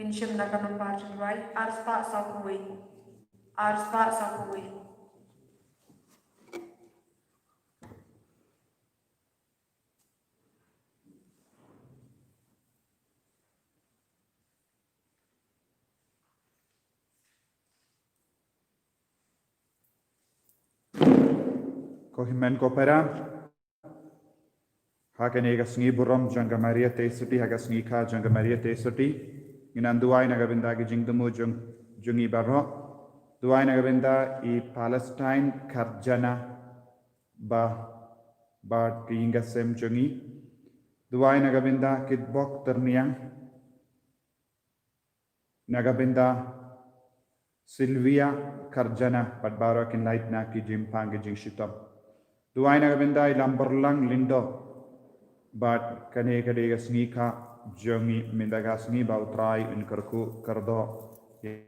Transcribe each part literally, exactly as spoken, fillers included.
Ngin shim na ka nombar jingduwai ar spah saw phew wei. Ar spah saw phew wei. Ko hynmen ko para, ha kane ka sngi burom jong ka Maria Theisotti, ha ka sngi kha jong ka Maria Theisotti, ngin nang duwai na ka bynta ki jingthmu jong, jong ngi baroh. Duwai na ka bynta i Palestine Karjana ba, bad ki ïing ki sem jong ngi. Duwai na ka bynta ki bok tyrniang. Na ka bynta Sylvia Karjana bad baroh kin lait na ki jingpang ki jingshitom. Duwai na ka bynta i Lamborlang Lindo bad kane ka dei ka sngi kha jong ngi, mynta ka sngi ba U Trai un kyrkhu kyrdoh ïa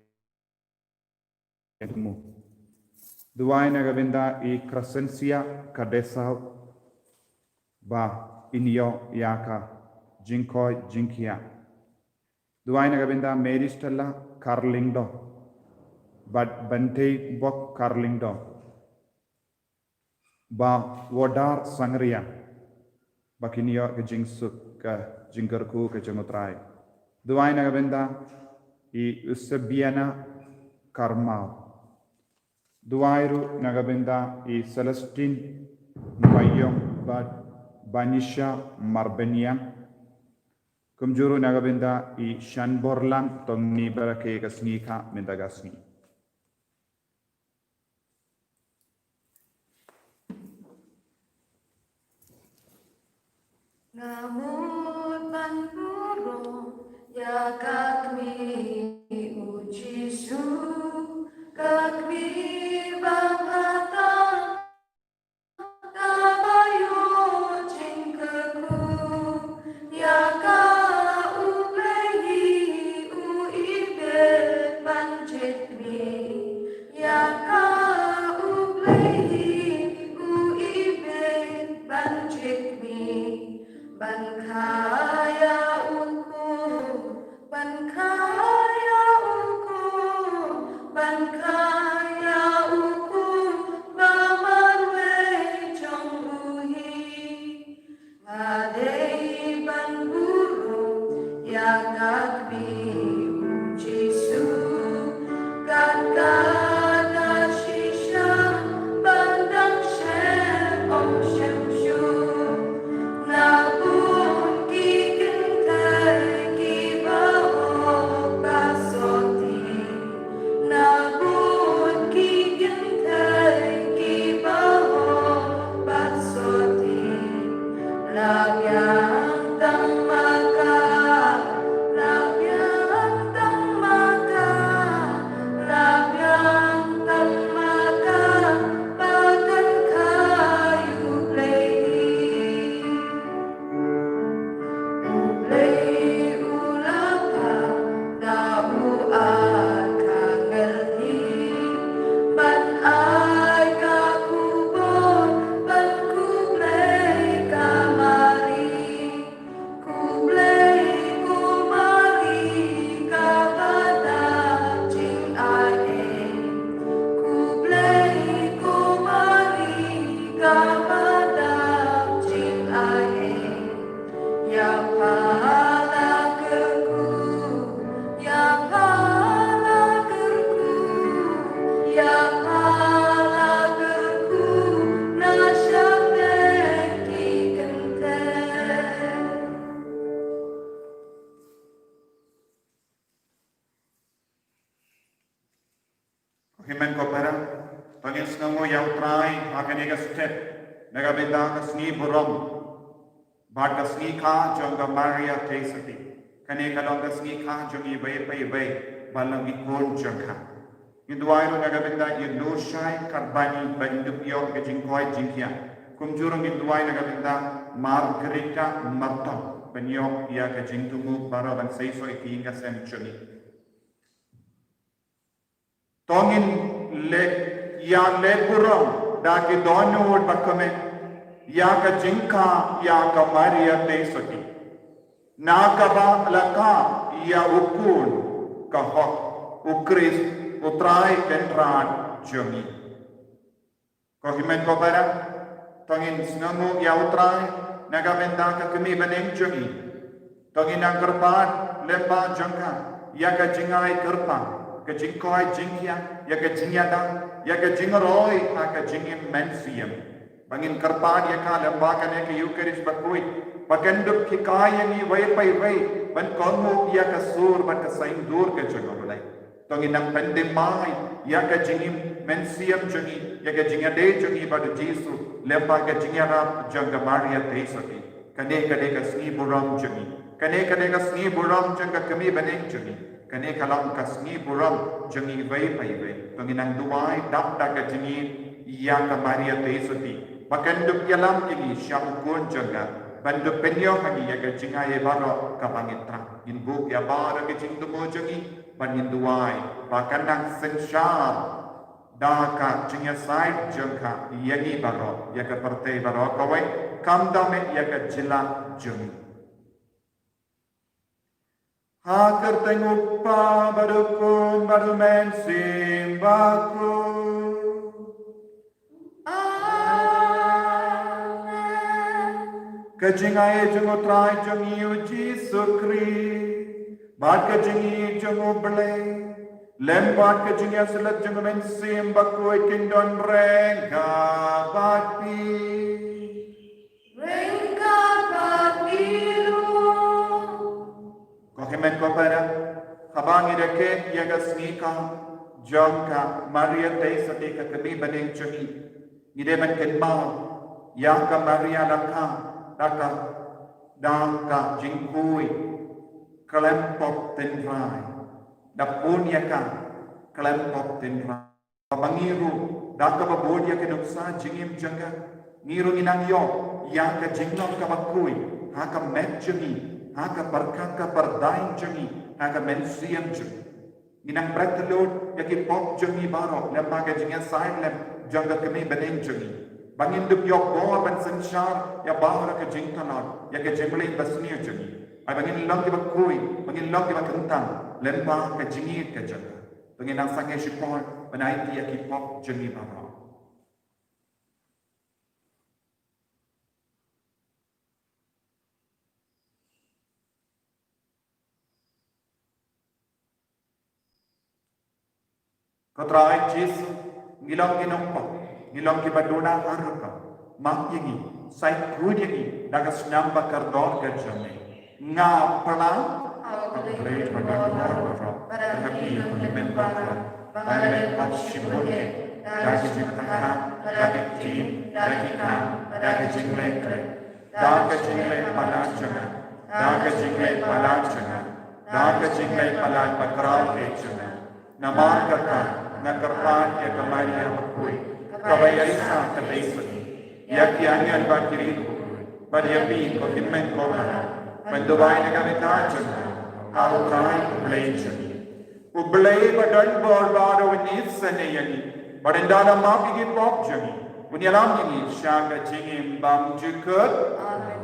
ka thmu. Duwai na ka bynta i Crescencia Kadesaw ba in ïoh ïa ka jingkoit jingkhiah. Duwai na ka bynta Mary Stella Karlyngdoh bad Bantei Bok Karlyngdoh ba Wodar Sangria ba kin ïoh ka jingsuk, ka jingkyrkhu ka jong U Trai. Duwai na ka bynta i Eusebiana Karmaw. Duwai ruh na ka bynta i Celestine Mayong bad Banisha Marbaniang. Kumjuh ruh na ka bynta i Shanborlang Tongni ba la khe ka sngi kha mynta ka sngi. Nga mut ban burom ïa ka kmie U Jisu, ka kmie ba nga tang, kaba ïoh jingkyrkhu. Ïa ka U Blei hi u ibit ban jied kmie. Ïa ka U Blei hi u ibit ban jied kmie. Ban kha ïa u khun, ban kha ïa u khun, ban kha ïa u khun ba marwei jong u hi. Nga dei ban burom ïa ka kmie U Jisu, kat ka da shisha ban dang shem ym shem shuh. Na bun ki kynthei kiba hok ba soti, na bun ki kynthei kiba hok ba soti. La biang tang ma ka, la biang tang ma ka, la biang tang ma ka, ba kan kha ïa U Blei. U Blei u la phah da u archangel hi ban ai ka khubor ban khublei ka Mari. Khublei ko Mari kaba dap jingai ei. Khublei ko Mari kaba dap jingai ei. Ïa pha la kyrkhu, ïa pha la kyrkhu, ïa pha la kyrkhu na shatei ki kynthei. Ko hynmen ko para, to ngin sngewnguh ïa U Trai ha kane ka step na ka bynta ka sngi burom bad ka sngi kha jong ka Maria Theisotti. Kane ka long ka sngi kha jong iwei pa iwei ba long i khun jong ka. Ngin duwai ruh na ka bynta i Lushai Karbani ban dup ïoh ka jingkoit jingkhiah. Kumjuh ruh ngin duwai na ka bynta Margarita Martong ban ïoh ïa ka jingthmu baroh ban seisoh ïa ki ïing ka sem jong ngi. To ngin leh, ïa leh burom da ki dohnud ba kmen ïa ka jingkha ïa ka Maria Theisotti. Na kaba la kha ïa u Khun ka hok, u Khrist, u Trai Kynrad jong ngi. Ko hynmen ko para, to ngin sngewnguh ïa u Trai na ka bynta ka kmie bneng jong ngi. To ngin nang kyrpad lem bad jong ka ïa ka jingai kyrpang, ka jingkoit jingkhiah, ïa ka jingïada, ïa ka jingroi ha ka jingim mynsiem. Ba ngin kyrpad ïa ka lem bad kane ka Eucharist bakhuid, ba kan dup hikai ïa ngi iwei pa iwei ban kohnguh ïa ka sur bad ka saiñdur ka jong U Blei. To ngin nang pynthymmai ïa ka jingim mynsiem jong ngi, ïa ka jingïadei jong ngi bad U Jisu lem bad ka jingïarap jong ka Maria Theisotti. Kane ka dei ka sngi burom jong ngi. Kane ka dei ka sngi burom jong ka kmie bneng jong ngi. Kane ka long ka sngi burom jong ngi iwei pa iwei. To ngin nang duwai dap da ka jingïeit ïa ka Maria Theisotti ba kan dup ïalam ïa ngi sha u Khun jong ka, ban dup pynïoh ha ngi ïa ka jingai baroh kaba ngi trah. Ngin buh ïa baroh ka jingthmu jong ngi ban ngin duwai ba kan nang synshar da ka jingïasaid jong ka ïa ngi baroh, ïa ka pyrthei baroh kawei, khamtam eh ïa ka jylla jong ngi. Ha ka kyrteng U Kpa bad U Khun bad U Mynsiem Bakhuid. Amen. Ka jingai jong U Trai jong ngi U Jisu Khrist bad ka jingïeit jong U Blei lem bad ka jingïasyllok jong U Mynsiem Bakhuid kin don ryngkat bad phi. Ryngkat bad phi ruh. Ko hynmen ko para, haba ngi rakhe ïa ka sngi ka jong ka Maria Theisotti ka kmie bneng jong ngi, ngi dei ban kynmaw ïa ka Maria la kha da ka, da ka jingkhuid khlem pop tynrai, da pun ïa ka khlem pop tynrai. Ba ngi ruh da kaba bud ïa ka nuksa jingim jong ka, ngi ruh ngin nang ïoh ïa ka jinglong kaba khuid ha ka met jong ngi, ha ka pyrkhat ka pyrthei jong ngi, ha ka mynsiem jong ngi. Ngin nang bret lut ïa ki pop jong ngi baroh lem bad ka jingïasaid lem jong ka kmie bneng jong ngi. Ba ngin dup ïoh bor ban synshar ïa baroh ka jingtlot, ïa ka jingleh basniew jong ngi. Ai ba ngin long kiba khuid, ba ngin long kiba kyntang lem bad ka jingïeit ka jong ka. To ngin nang sangeh shipor ban aiti ïa ki pop jong ngi baroh. Ko Trai Jisu, ngi long ki nongpop, ngi long kiba duna ha rukom. Map ïa ngi, sa khuid ïa ngi da ka snam ba kordor ka jong me. Nga pyrshang ha U Blei ba don bor baroh, bad ha phi ko hynmen ko para, ba nga la pop shibun eh, da ka jingpyrkhat, da ka ktien, da ka kam, da ka jingleh khleh, da ka jingleh palat jong nga, da ka jingleh palat jong nga, da ka jingleh palat bakhraw eh jong nga. Namar kata nga kyrpad ïa ka Maria bakhuid, kaba ïaisah ka Theisotti, ïa ki angel bad ki riewkhuid, bad ïa phi ko hynmen ko para, ban duwai na ka bynta jong nga ha U Trai U Blei jong ngi. U Blei ba don bor baroh un isynei ïa ngi, bad un da map ïa ki pop jong ngi, un ïalam ïa ngi sha ka jingim bymjukut. Amen.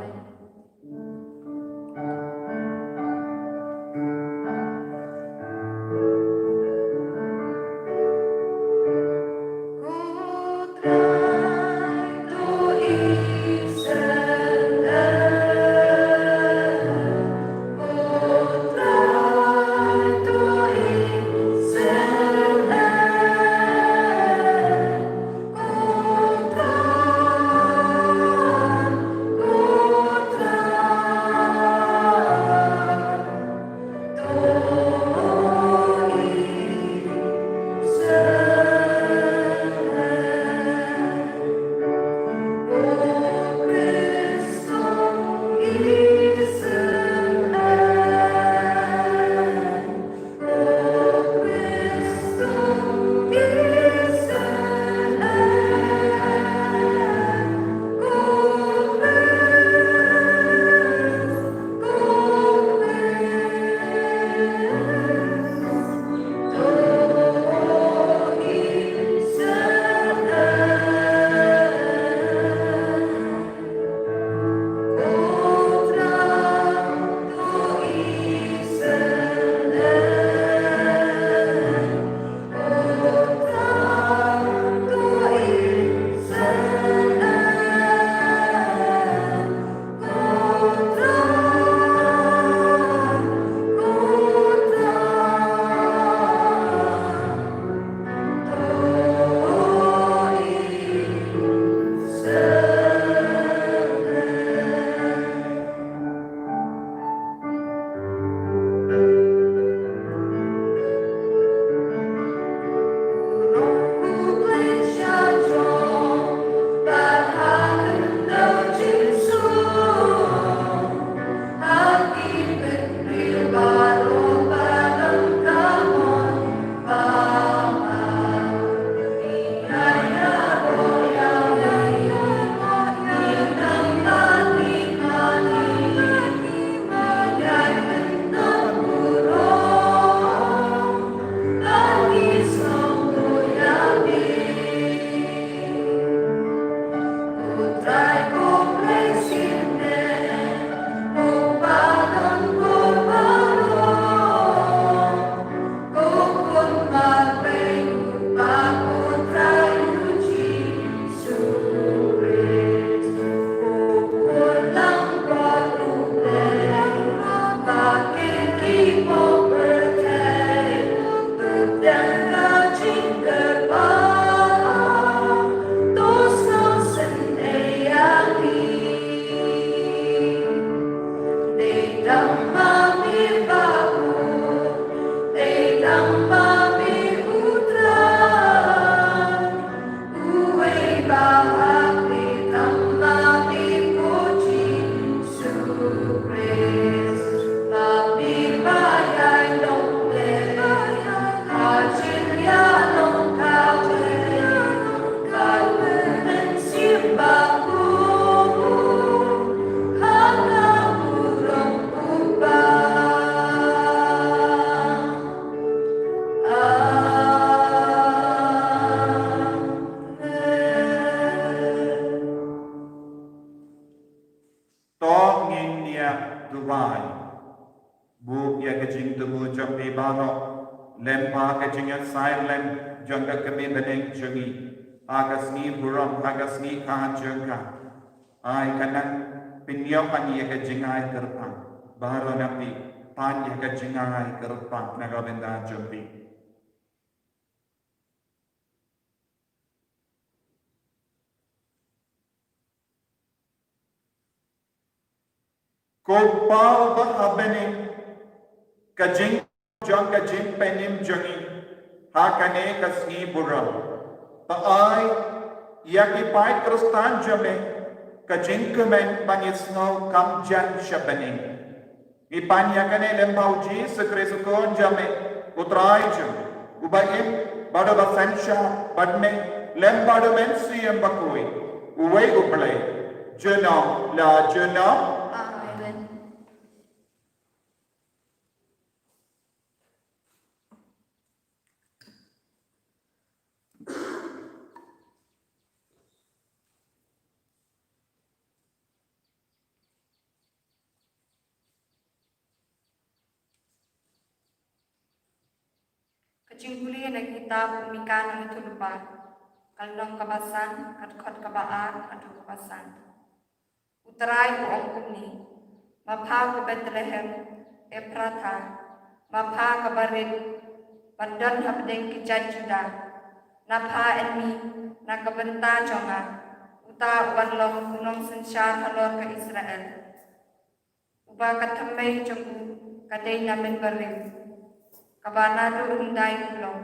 baroh, lem bad ka jingïasaid lem jong ka kmie bneng jong ngi ha ka sngi burom, ha ka sngi kha jong ka. Ai ka nang pynïoh ha ngi ïa ka jingai kyrpang. Baroh na phi pan ïa ka jingai kyrpang na ka bynta jong phi. Ko Pa uba ha bneng, ka jing jong ka jingpynim jong ngi ha kane ka sngi burom. To ai ïa ki paid Khristan jong me ka jingkmen ba ngin sngew kam jan sha bneng. Ngi pan ïa kane lem bad u Jisu Khrist u Khun jong me, u Trai jong ngi, uba im bad uba synshar bad me, lem bad u Mynsiem Bakhuid, uwei u Blei, junom la junom. Amen. Ka jingpule na kitab u Mika lynnong kaba arphew, ka lynnong kaba san, ka dkhot kaba ar haduh kaba san. U Trai u ong kumne: Ma pha ko Bethlehem Ephrathah, ma pha kaba rit ban don hapdeng ki jait Judah, na pha yn mih na ka bynta jong nga uta uban long u nongsynshar halor ka Israel, uba ka thymmei jong u ka dei na mynbarim, kaba naduh hyndai u long.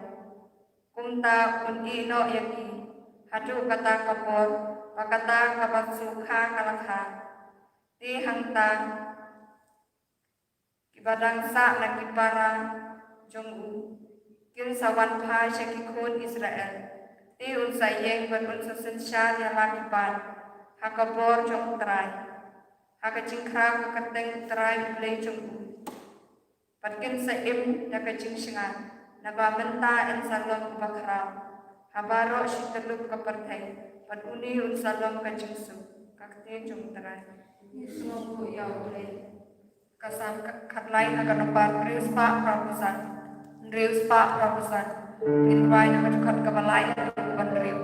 Kumta un ïeh noh ïa ki haduh kata ka por, ba kata kaba shu kha ka la kha. Te hangta kiba dang sah na ki para jong u kin sa wan phai sha ki khun Israel. Te un sa ïeng bad un sa synshar ïa la ki paid ha ka bor jong u Trai, ha ka jingkhraw ka kyrteng u Trai u Blei jong u. Bad kin sa im da ka jingshngaiñ, naba mynta yn sa long uba khraw ha baroh shi tyllup ka pyrthei, bad une un sa long ka jingsuk. Ka ktien jong u Trai. Ngi sngewbha ïa u Blei. Ka Salm khatlai na ka nombar hynriew spah phra phew san. Hynriew spah phra phew san. Ngin rwai na ka dkhot kaba lai haduh kaba hynriew.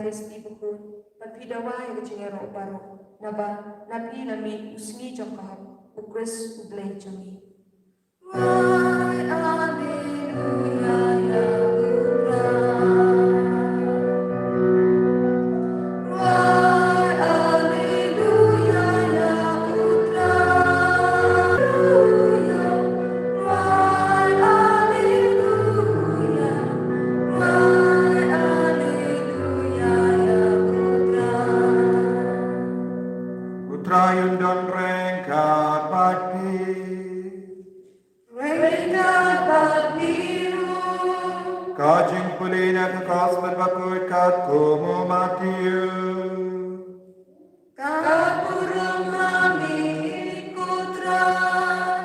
Khrist bakhuid, bad phi dawa ïa ka jingïaroh baroh, naba na phi la mih u sngi jong ka hok, u Khrist u Blei jong ngi. Wai alleluia ïa u Trai. Wai alleluia ïa u Trai. Wai alleluia. Wai alleluia ïa u Trai. U Trai un don ryngkat bad phi. Ryngkat bad phi ruh. Ka jingpule na ka Gospel bakhuid katkum u Mathaios. Ka burom ma ngi ko Trai.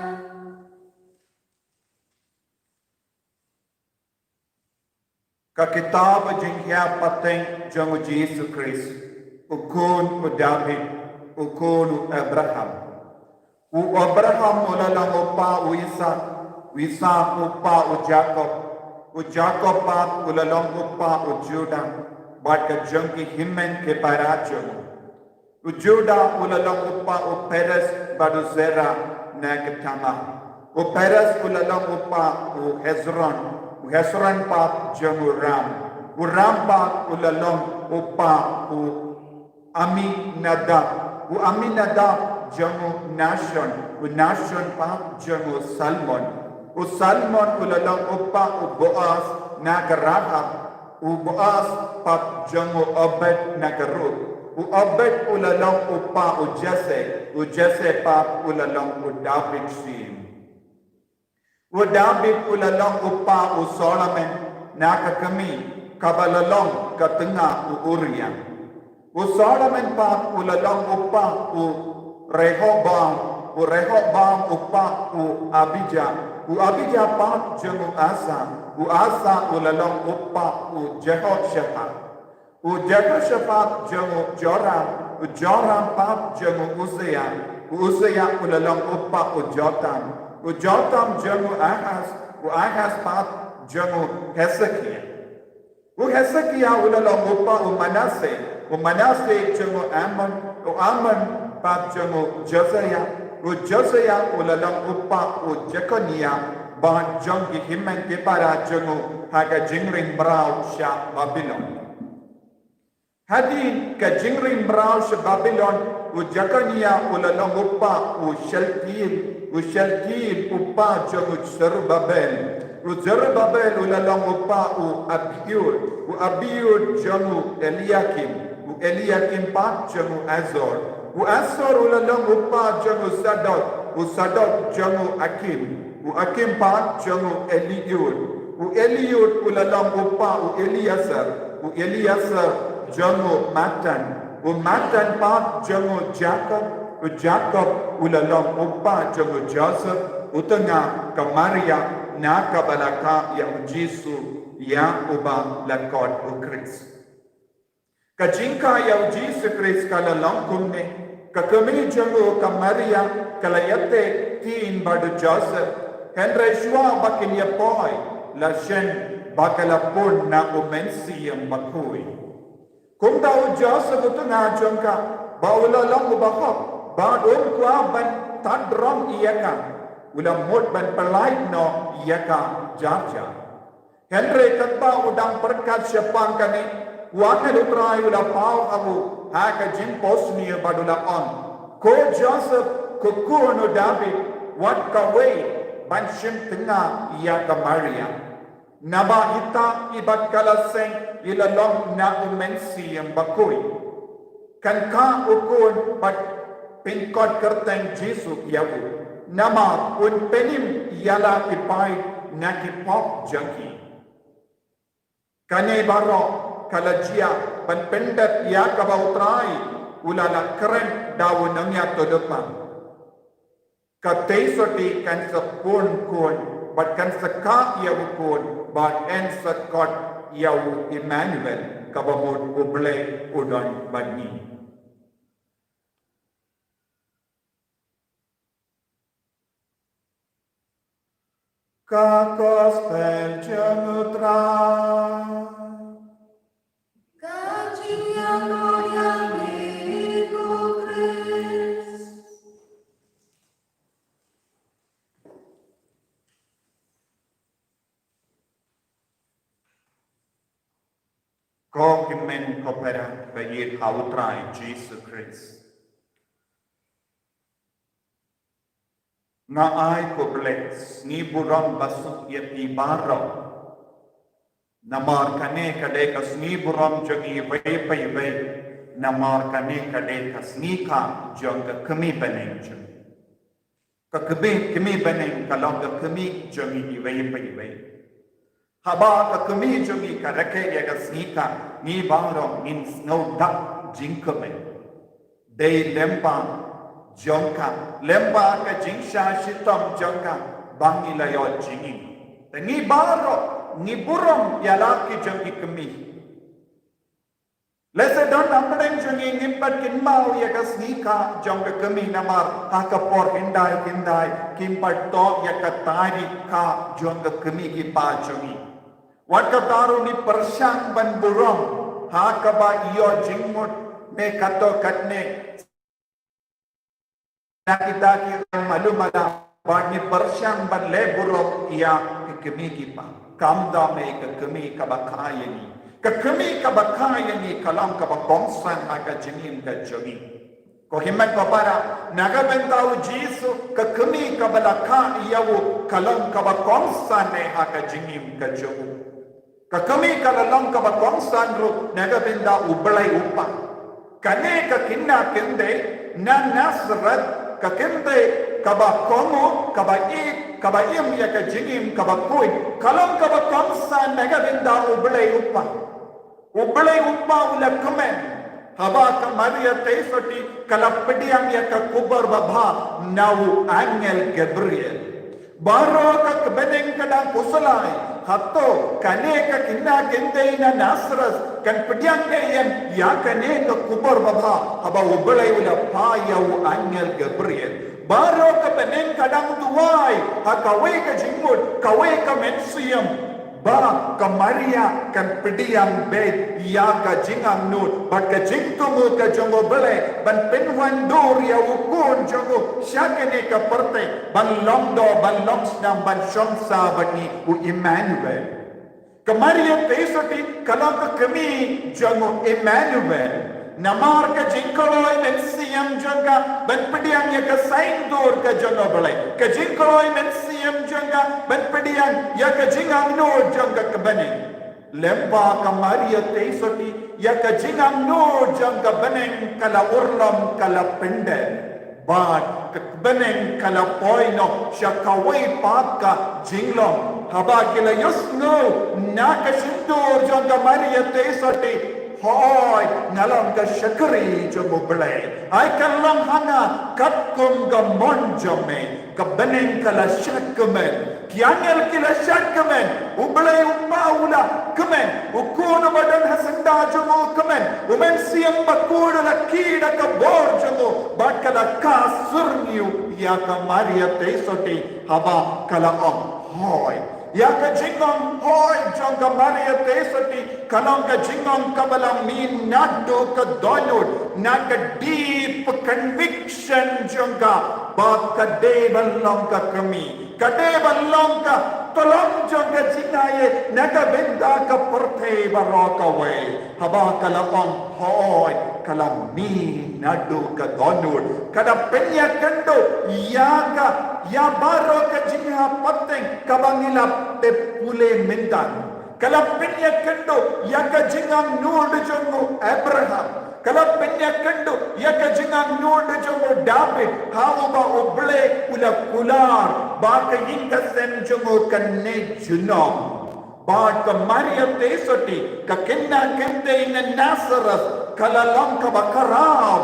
Ka kitab jinghiar pateng jong u Jisu Khrist, u khun u David, u khun u Abraham. U Abraham u la long u kpa u Isaak, u Isaak u kpa u Jakob, u Jakob pat u la long u kpa u Judah, bad ka jong ki hynmen ki para jong u. U Judah u la long u kpa u Perez bad u Zerah na ka Tamar. U Perez u la long u kpa u Hezron, u Hezron pat jong u Ram. U Ram pat u la long u kpa u Aminadab. U Aminadab jong u Nahshon, u Nahshon pat jong u Salmon. U Salmon u la long u kpa u Boaz na ka Rahab. U Boaz pat jong u Obed na ka Ruth. U Obed u la long u kpa u Jesse, u Jesse pat u la long u David syiem. U David u la long u kpa u Solomon na ka kmie kaba la long ka tnga u Uriah. U Solomon pat u la long u kpa u Rehoboam, u Rehoboam u kpa u Abijah, u Abijah pat jong u Asa, u Asa u la long u kpa u Jehoshaphat. U Jehoshaphat jong u Joram, u Joram pat jong u Uzziah, u Uzziah u la long u kpa u Jotham, u Jotham jong u Ahaz, u Ahaz pat jong u Hezekiah. U Hezekiah u la long u kpa u Manasseh, u Manasseh jong u Amon, u Amon pat jong u Josiah, u Josiah u la long u kpa u Jekoniah, bad jong ki hynmen ki para jong u ha ka jingring mraw sha Babilon. Hadien ka jingring mraw sha Babilon, u Jekoniah u la long u kpa u Shealtiel, u Shealtiel u kpa jong u Zerubbabel, u Zerubbabel u la long u kpa u Abiud, u Abiud jong u Eliakim, u Eliakim pat jong u Azor, u Azor u la long u kpa jong u Sadok, u Sadok jong u Akim, u Akim pat jong u Eliud, u Eliud u la long u kpa u Eliaser, u Eliaser jong u Matan, u Matan pat jong u Jakob, u Jakob u la long u kpa jong u Joseph, u tnga ka Maria, na kaba la kah ïa u Jisu, ïa uba la khot u Khrist. Ka jingkah ïa u Jisu Khrist ka la long kumne, ka kmie jong u ka Maria ka la ïateh ktien bad u Joseph, hynrei shuwa ba kin ïa poi, la shen ba ka la pun na u Mynsiem Bakhuid. Kumta u Joseph u tnga jong ka, ba u la long u bahok, bad um kwah ban tad rong ïa ka, u la mut ban pyllait noh ïa ka jar jar. Hynrei katba u dang pyrkhat shaphang kane, u angel u Trai u la paw ha u ha ka jingphohsniew bad u la ong, Ko Joseph, ko khun u David, wat kawei ban shim tnga ïa ka Maria. Naba ita i bad ka la seng i la long na u Mynsiem Bakhuid. Kan kah u khun bad pynkot kyrteng Jisu ïa u. Namar un pynim ïa la ki paid na ki pop jong ki. Kane baroh ka la jia ban pyndep ïa kaba u Trai u la la kren da u nongïathuhlypa. Ka tei sotti kan sa pun khun bad kan sa kah ïa u khun bad yn sa khot ïa u Immanuel, kaba mut U Blei u don bad ngi. Ka Gospel jong u Trai. Ka Ko para ba ïeit ha u Trai Jisu Khrist. Nga ai khublei, sngi burom ba suk ïa phi baroh. Namar kane ka dei ka sngi burom jong iwei pa iwei. Namar kane ka dei ka sngi ka jong ka kmie bneng jong ngi. Ka kmie, kmie bneng ka long ka kmie jong ngi iwei pa iwei. Haba ka kmie jong ngi ka rakhe ïa ka sngi ka, ngi baroh ngin sngewthuh jingkmen. Dei lyngba jong ka, lyngba ka jingshah shitom jong ka, ba ngi la ïoh jingim. Te ngi baroh ngi burom ïa la ki jong ki kmie. Lehse don na pdeng jong ngi ngim pat kynmaw ïa ka sngi ka jong ka kmie namar ha ka por hyndai hyndai kim pat toh ïa ka tarik ka jong ka kmie ki pa jong ngi. Wat kata ruh ngi pyrshang ban burom ha kaba ïoh jingmut ne kato katne. Na kita ki rang malu mala ba ngi pyrshang ban leh burom ïa ki kmie ki pa. Kam da me ka kmie kaba kha ïa ngi. Ka kmie kaba kha ïa ngi ka long kaba kongsan ha ka jingim ka jong ngi. Ko hynmen ko para, na ka bynta u Jisu ka kmie kaba la kha ïa u ka long kaba kongsan ne ha ka jingim ka jong u. Ka kmie ka la long kaba kongsan ruh na ka bynta u Blei u Kpa. Kane ka khynnah kynthei na Nasareth, ka kynthei kaba kohnguh, kaba ïeit, kaba im ïa ka jingim kaba khuid, ka long kaba kongsan na ka bynta u Blei u Kpa. U Blei u Kpa u la kmen. Haba ka Maria Theisotti ka la pdiang ïa ka khubor babha na u angel Gabriel. Baroh ka bneng ka dang khuslai. Hato kane ka khynnah kynthei na Nasareth kan pdiang ne em ïa kane ka khubor babha haba u Blei u la phah ïa u angel Gabriel? Baroh ka bneng ka dang duwai ha kawei ka jingmut, kawei ka mynsiem. Ba ka Maria kan pdiang beit ïa ka jingangnud bad ka jingthmu ka jong u Blei ban pynwandur ïa u khun jong u sha kane ka pyrthei ban long doh ban long snam ban shong sah bad ngi, u Immanuel. Ka Maria Theisotti ka long ka kmie jong u Immanuel. Namar ka jingkloi mynsiem jong ka ban pdiang ïa ka saiñdur ka jong u Blei. Ka jingkloi mynsiem jong ka ban pdiang ïa ka jingangnud jong ka ka bneng. Lyngba ka Maria Theisotti ïa ka jingangnud jong ka bneng ka la urlong ka la pyndep. Bad ka bneng ka la poi noh sha kawei pat ka jinglong. Haba ki la ïohsngew na ka shyntur jong ka Maria Theisotti, hooid, nga long ka shakri jong u Blei. Ai kan long ha nga katkum ka mon jong me. Ka bneng ka la shad kmen. Ki angel ki la shad kmen. U Blei u Kpa u la kmen. U Khun uba don ha syndah jong u kmen. U Mynsiem Bakhuid u la khie da ka bor jong u bad ka la kha syrngiew ïa ka Maria Theisotti haba ka la ong hooid. Ïa ka jingong hooid jong ka Maria Theisotti ka long ka jingong kaba la mih naduh ka dohnud, na ka deep conviction jong ka ba ka dei ban long ka kmie. Ka dei ban long ka tyllong jong ka jingaiei na ka bynta ka pyrthei baroh kawei. Haba ka la ong hooid, ka la mih naduh ka dohnud. Ka da pynïakynduh ïa ka, ïa baroh ka jingïapateng kaba ngi la tip pule mynta. Ka la pynïakynduh ïa ka jingangnud jong u Abraham. Ka la pynïakynduh ïa ka jingangnud jong u David, ha uba u Blei u la kular ba ka ïing ka sem jong u kan neh junom. Bad ka Maria Theisotti, ka khynnah kynthei na Nasareth, ka la long kaba khraw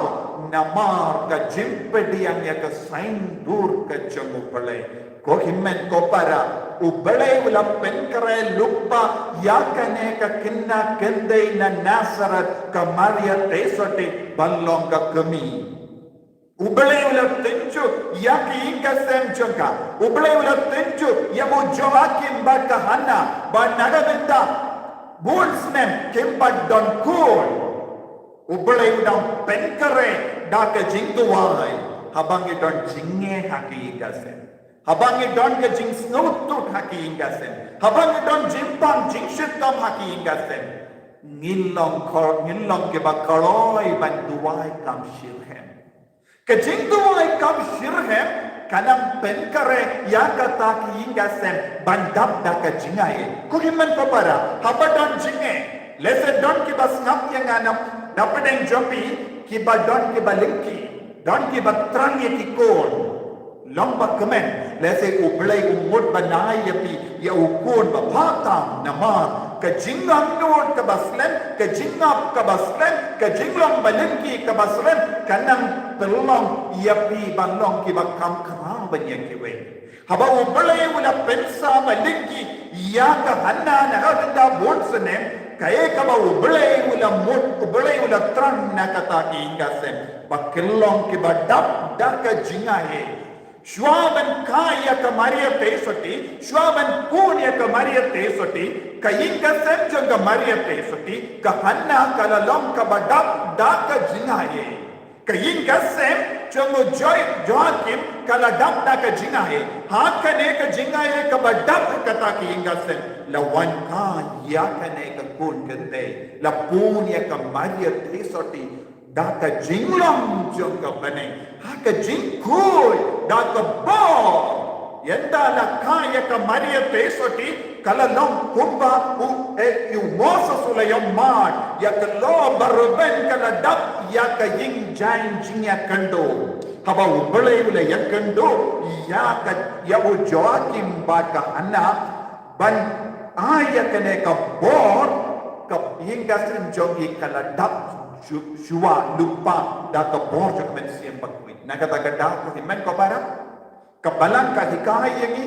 namar ka jingpdiang ïa ka saiñdur ka jong u Blei. Ko hynmen ko para, u Blei u la pynkhreh lypa ïa kane ka khynnah kynthei na Nasareth ka Maria Theisotti ban long ka kmie. U Blei u la tynjuh ïa ka ïing ka sem jong ka. U Blei u la tynjuh ïa u Joachim bad ka Hana ba na ka bynta bun snem kim pat don khun. U Blei u dang pynkhreh da ka jingduwai haba ngi don jingeh ha ka ïing ka sem. Haba ngi don ka jingsngewthuh ha ka ïing ka sem. Haba ngi don jingpang jingshitom ha ka ïing ka sem. Ngin long kor, ngin long kiba kloi ban duwai kam shitrhem. Ka jingduwai kam shitrhem kan nang pynkhreh ïa kata ka ïing ka sem ban dap da ka jingai. Ko hynmen ko para, haba don jingai, lehse don kiba sngap ïa nga na, na pdeng jong phi, kiba don kiba lyngkhi, don kiba thrang ïa ki khun. Long ba kmen, lehse U Blei u mut ban ai ïa phi ïa u khun ba bha tam, namar ka jingangnud kaba slem, ka jingngap kaba slem, ka jinglong ba lyngkhi kaba slem kan nang pynlong ïa phi ban long kiba kham khraw ban ïa kiwei. Haba U Blei u la pynshai ba lyngkhi ïa ka Hana na ka bynta bun snem, kaei kaba U Blei u la mut, U Blei u la thrang na kata ka ïing ka sem, ba kin long kiba dap da ka jingai. Shuwa ban kha ïa ka Maria Theisotti, shuwa ban pun ïa ka Maria Theisotti, ka ïing ka sem jong ka Maria Theisotti, ka Hana ka la long kaba dap da ka jingai. Ka ïing ka sem jong u Joi-, Joachim ka la dap da ka jingai. Ha kane ka jingai kaba dap ha kata ka ïing ka sem, la wan kha ïa kane ka khun kynthei, la pun ïa ka Maria Theisotti da ka jinglong jong ka bneng, ha ka jingkhuid da ka bor. Ynda la kha ïa ka Maria Theisotti, ka la long kumba u, eh, u Moses u la ïohmad ïa ka law ba rben, ka la dap ïa ka ïing jaiñ jingïakynduh. Haba U Blei u la ïakynduh ïa ka, ïa u Joachim bad ka Hana, ban ai ïa kane ka bor, ka ïing ka sem jong ki ka la dap shu-, shuwa lypa da ka bor jong ka Mynsiem Bakhuid. Na kata ka daw, ko hynmen ko para, ka Balang ka hikai ïa ngi,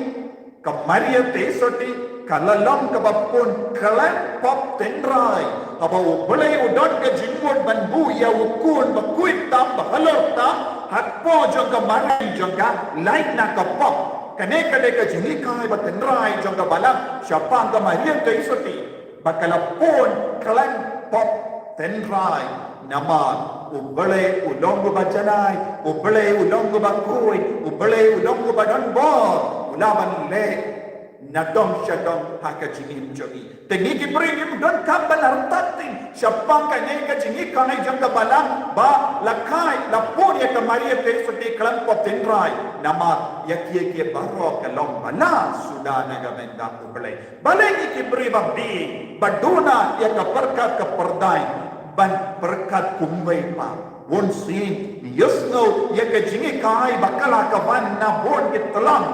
ka Maria Theisotti ka la long kaba pun khlem pop tynrai. Haba U Blei u don ka jingmut ban buh ïa u khun ba khuid tam, ba halor tam, hapoh jong ka mariang jong ka, lait na ka pop. Kane ka dei ka jinghikai ba tynrai jong ka Balang shaphang ka Maria Theisotti, ba ka la pun khlem pop tynrai. Namar U Blei u long uba janai, U Blei u long uba khuid, U Blei u long uba don bor, u lah ban leh nadong shadong ha ka jingim jong ngi. Te ngi ki briew ngim donkam ban artatien shaphang kane ka jinghikai jong ka Balang ba la kha, la pun ïa ka Maria Theisotti khlem pop tynrai. Namar ïa kiei kiei baroh ka long ba la suda na ka bynta U Blei. Balei ngi ki briew ba bieit ba duna ïa ka pyrkhat ka pyrthei ban pyrkhat kumwei pat? Bunsien ngi ïohsngew ïa ka jinghikai ba ka la ka wan na bun ki tlang.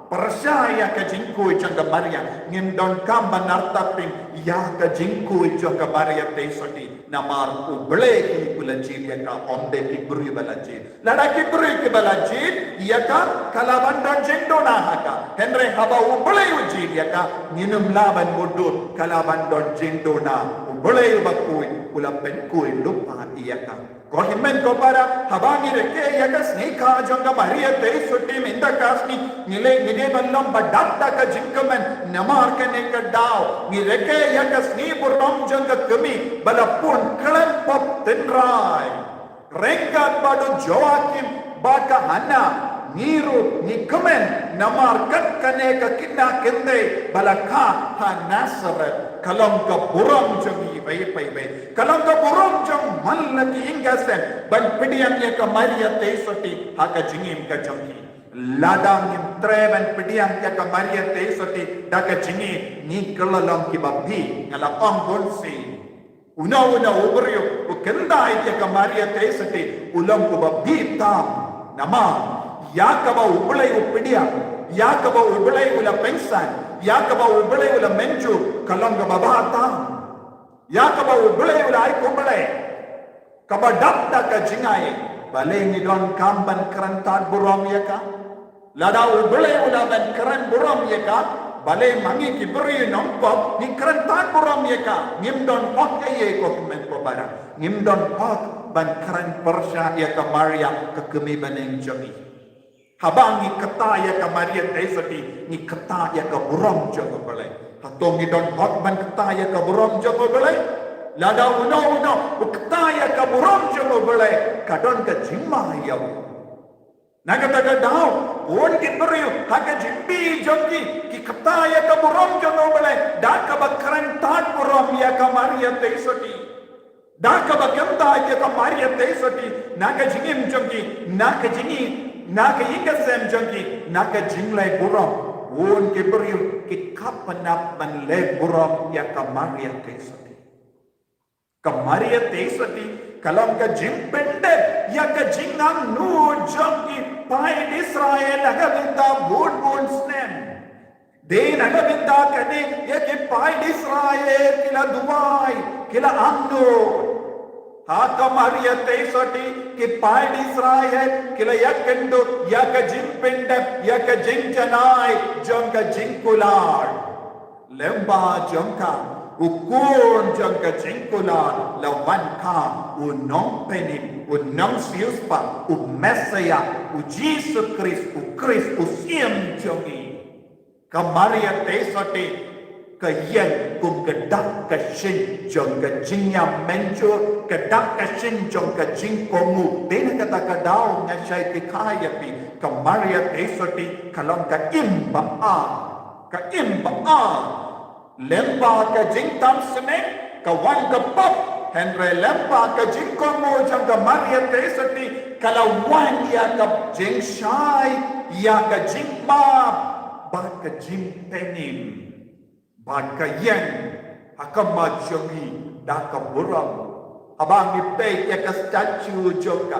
Pyrshah ïa ka jingkhuid jong ka Maria, ngim donkam ban artatien ïa ka jingkhuid jong ka Maria Theisotti. Namar U Blei hi u la jied ïa ka, ym dei ki briew ba la jied. Lada ki briew kiba la jied ïa ka, ka lah ban don jingduna ha ka. Hynrei haba U Blei u jied ïa ka, ngin ym lah ban mutdur, ka lah ban don jingduna. U Blei uba khuid u la pynkhuid lypa ïa ka. Ko hynmen ko para, haba ngi rakhe ïa ka sngi kha jong ka Maria Theisotti mynta ka sngi, ngi leh, ngi dei ban long ba dap da ka jingkmen. Namar kane ka daw ngi rakhe ïa ka sngi burom jong ka kmie ba la pun khlem pop tynrai. Ryngkat bad u Joachim bad ka Hana, ngi ruh ngi kmen namar kat kane ka khynnah kynthei ba la kha ha Nasareth ka long ka burom jong ngi iwei pa iwei. Ka long ka burom jong man la ki ïing ka sem ban pdiang ïa ka Maria Theisotti ha ka jingim ka jong ngi. Lada ngim treh ban pdiang ïa ka Maria Theisotti da ka jingim, ngi kylla long kiba bieit. Nga la ong bunsien, uno uno u briew u kyntait ïa ka Maria Theisotti u long uba bieit tam. Namar ïa kaba U Blei u pdiang, ïa kaba U Blei u la pynsan, ïa kaba U Blei u la mynjur, ka long kaba bha tam. Ïa kaba U Blei u la ai khublei, kaba dap da ka jingai. Balei ngi donkam ban kren tad burom ïa ka? Lada U Blei u la ban kren burom ïa ka, balei ma ngi ki briew nongpop ngi kren tad burom ïa ka? Ngim don hok ei ei, ko hynmen ko para. Ngim don hok ban kren pyrshah ïa ka Maria, ka kmie bneng jong ngi. Haba ngi kata ïa ka Maria Theisotti, ngi kata ïa ka burom jong U Blei. Hato ngi don hok ban kata ïa ka burom jong U Blei? Lada uno uno u kata ïa ka burom jong U Blei, ka don ka jingma ïa u. Na kata ka daw, bun ki briew ha ka jingim jong ki, ki kata ïa ka burom jong U Blei da kaba kren tad burom ïa ka Maria Theisotti. Da kaba kyntait ïa ka Maria Theisotti na ka jingim jong ki, na ka jingim, na ka ïing ka sem jong ki, na ka jingleh burom. Bun ki briew ki khlem pynap ban leh burom ïa ka Maria Theisotti. Ka Maria Theisotti ka long ka jingpyndep ïa ka jingangnud jong ki paid Israel ha ka bynta bun bun snem. Dei na ka bynta kane ïa ki paid Israel ki la duwai, ki la angnud. Ha ka Maria Theisotti ki paid Israel ki la ïakynduh ïa ka jingpyndep ïa ka jingjanai jong ka jingkular. Lyngba jong ka, u khun jong ka jingkular la wan ka, u nongpynim, u nongsiewspah, u Messiah, u Jisu Khrist, u Khrist, u Syiem jong ngi. Ka Maria Theisotti ka ïeng kum ka dak ka shin jong ka jingïamynjur, ka dak ka shin jong ka jingkohnguh. Dei na kata ka daw nga shait kyntait ïa phi, ka Maria Theisotti ka long ka im ba-ar. Ka im ba-ar. Lyngba ka jingtam sneng ka wan ka pop, hynrei lyngba ka jingkohnguh jong ka Maria Theisotti ka la wan ïa ka jingshai, ïa ka jingmap, bad ka jingpynim. Bad ka ïeng ha khmat jong ngi da ka burom. Haba ngi peit ïa ka statue jong ka,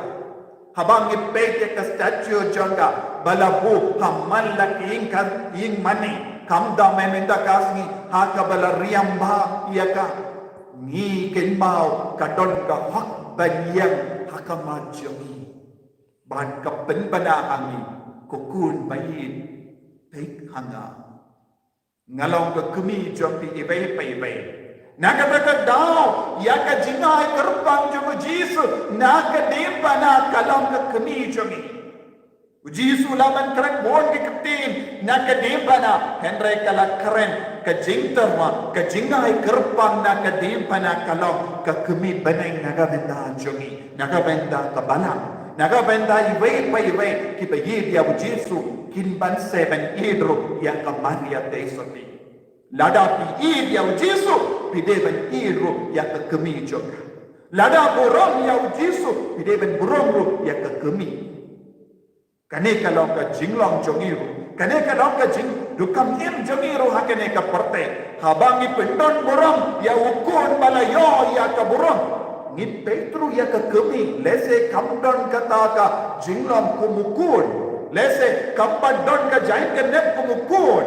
haba ngi peit ïa ka statue jong ka ba la buh ha man la ka ïing ka, ïing mane, kam da mynta ka sngi ha kaba la riam bha ïa ka, ngi kynmaw ka don ka hok ban ïeng ha khmat jong ngi. Bad ka pynbna ha ngi, ko khun ba ïeit, peit ha nga. Nga long ka kmie jong phi iwei pa iwei. Na kata ka daw, ïa ka jingai kyrpang jong u Jisu na ka diengphna ka long ka kmie jong ngi. U Jisu la ban kren bun ki ktien na ka diengphna, hynrei ka la kren ka jingtyrwa, ka jingai kyrpang na ka diengphna ka long ka kmie bneng na ka bynta jong ngi. Na ka bynta ka balang, na ka bynta iwei pa iwei kiba ïeit ïa u Jisu, kin bun sien ban ïeit ruh ïa ka Maria Theisotti. Lada phi ïeit ïa u Jisu, phi dei ban ïeit ruh ïa ka kmie jong ka. Lada burom ïa u Jisu, phi dei ban burom ruh ïa ka kmie. Kane ka long ka jinglong jong ngi ruh. Kane ka long ka jingduh kam im jong ngi ruh ha kane ka pyrthei. Haba ngi pyndon burom ïa u khun ba la ïoh ïa ka burom, ngi peit ruh ïa ka kmie, lehse kam don kata ka jinglong kum u khun. Lehse kam pat don ka jingïakynduh kum u khun.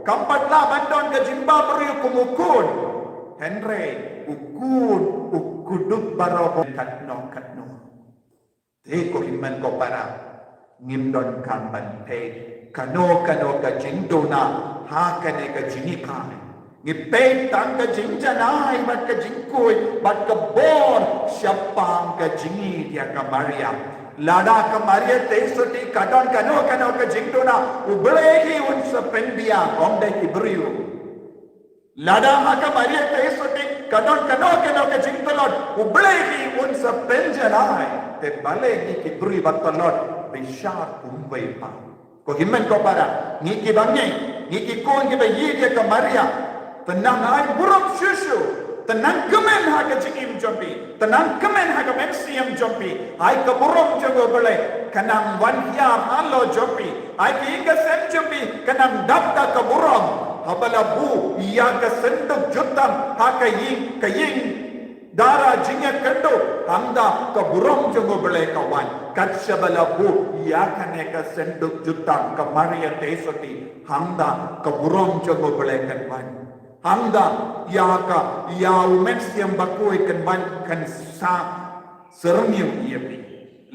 Kam pat lah ban don ka jingbam briew kum u khun. Hynrei u khun u kdup baroh katno katno. Te ko hynmen ko para, ngim donkam ban peit kano kano ka jingduna ha kane ka jingïakhun. Ngi peit tang ka jingjanai bad ka jingkhuid bad ka bor shaphang ka jingïeit ïa ka Maria. Lada ka Maria Theisotti ka don kano kano ka jingduna, U Blei hi un sa pynbiang, ym dei ki briew. Lada ha ka Maria Theisotti ka don kano kano ka jingtlot, U Blei hi un sa pynjanai. Te balei ngi ki briew ba tlot bishar kumwei pat? Ko hynmen ko para, ngi kiba ngeit, ngi ki khun kiba ïeit ïa ka Maria, te nang ai burom shuh shuh, te nang kmen ha ka jingim jong phi, te nang kmen ha ka mynsiem jong phi. Ai ka burom jong U Blei ka nang wan hiar halor jong phi. Ai ka ïing ka sem jong phi ka nang dap da ka burom. Haba la buh ïa ka synduk jutang ha ka ïing, ka ïing dara jingïakynduh, hangta ka burom jong U Blei ka wan. Kat shaba la buh ïa kane ka synduk jutang ka Maria Theisotti, hangta ka burom jong U Blei kan wan. Hangta ïa ka, ïa u Mynsiem Bakhuid kan wan, kan sa syrngiew ïa phi.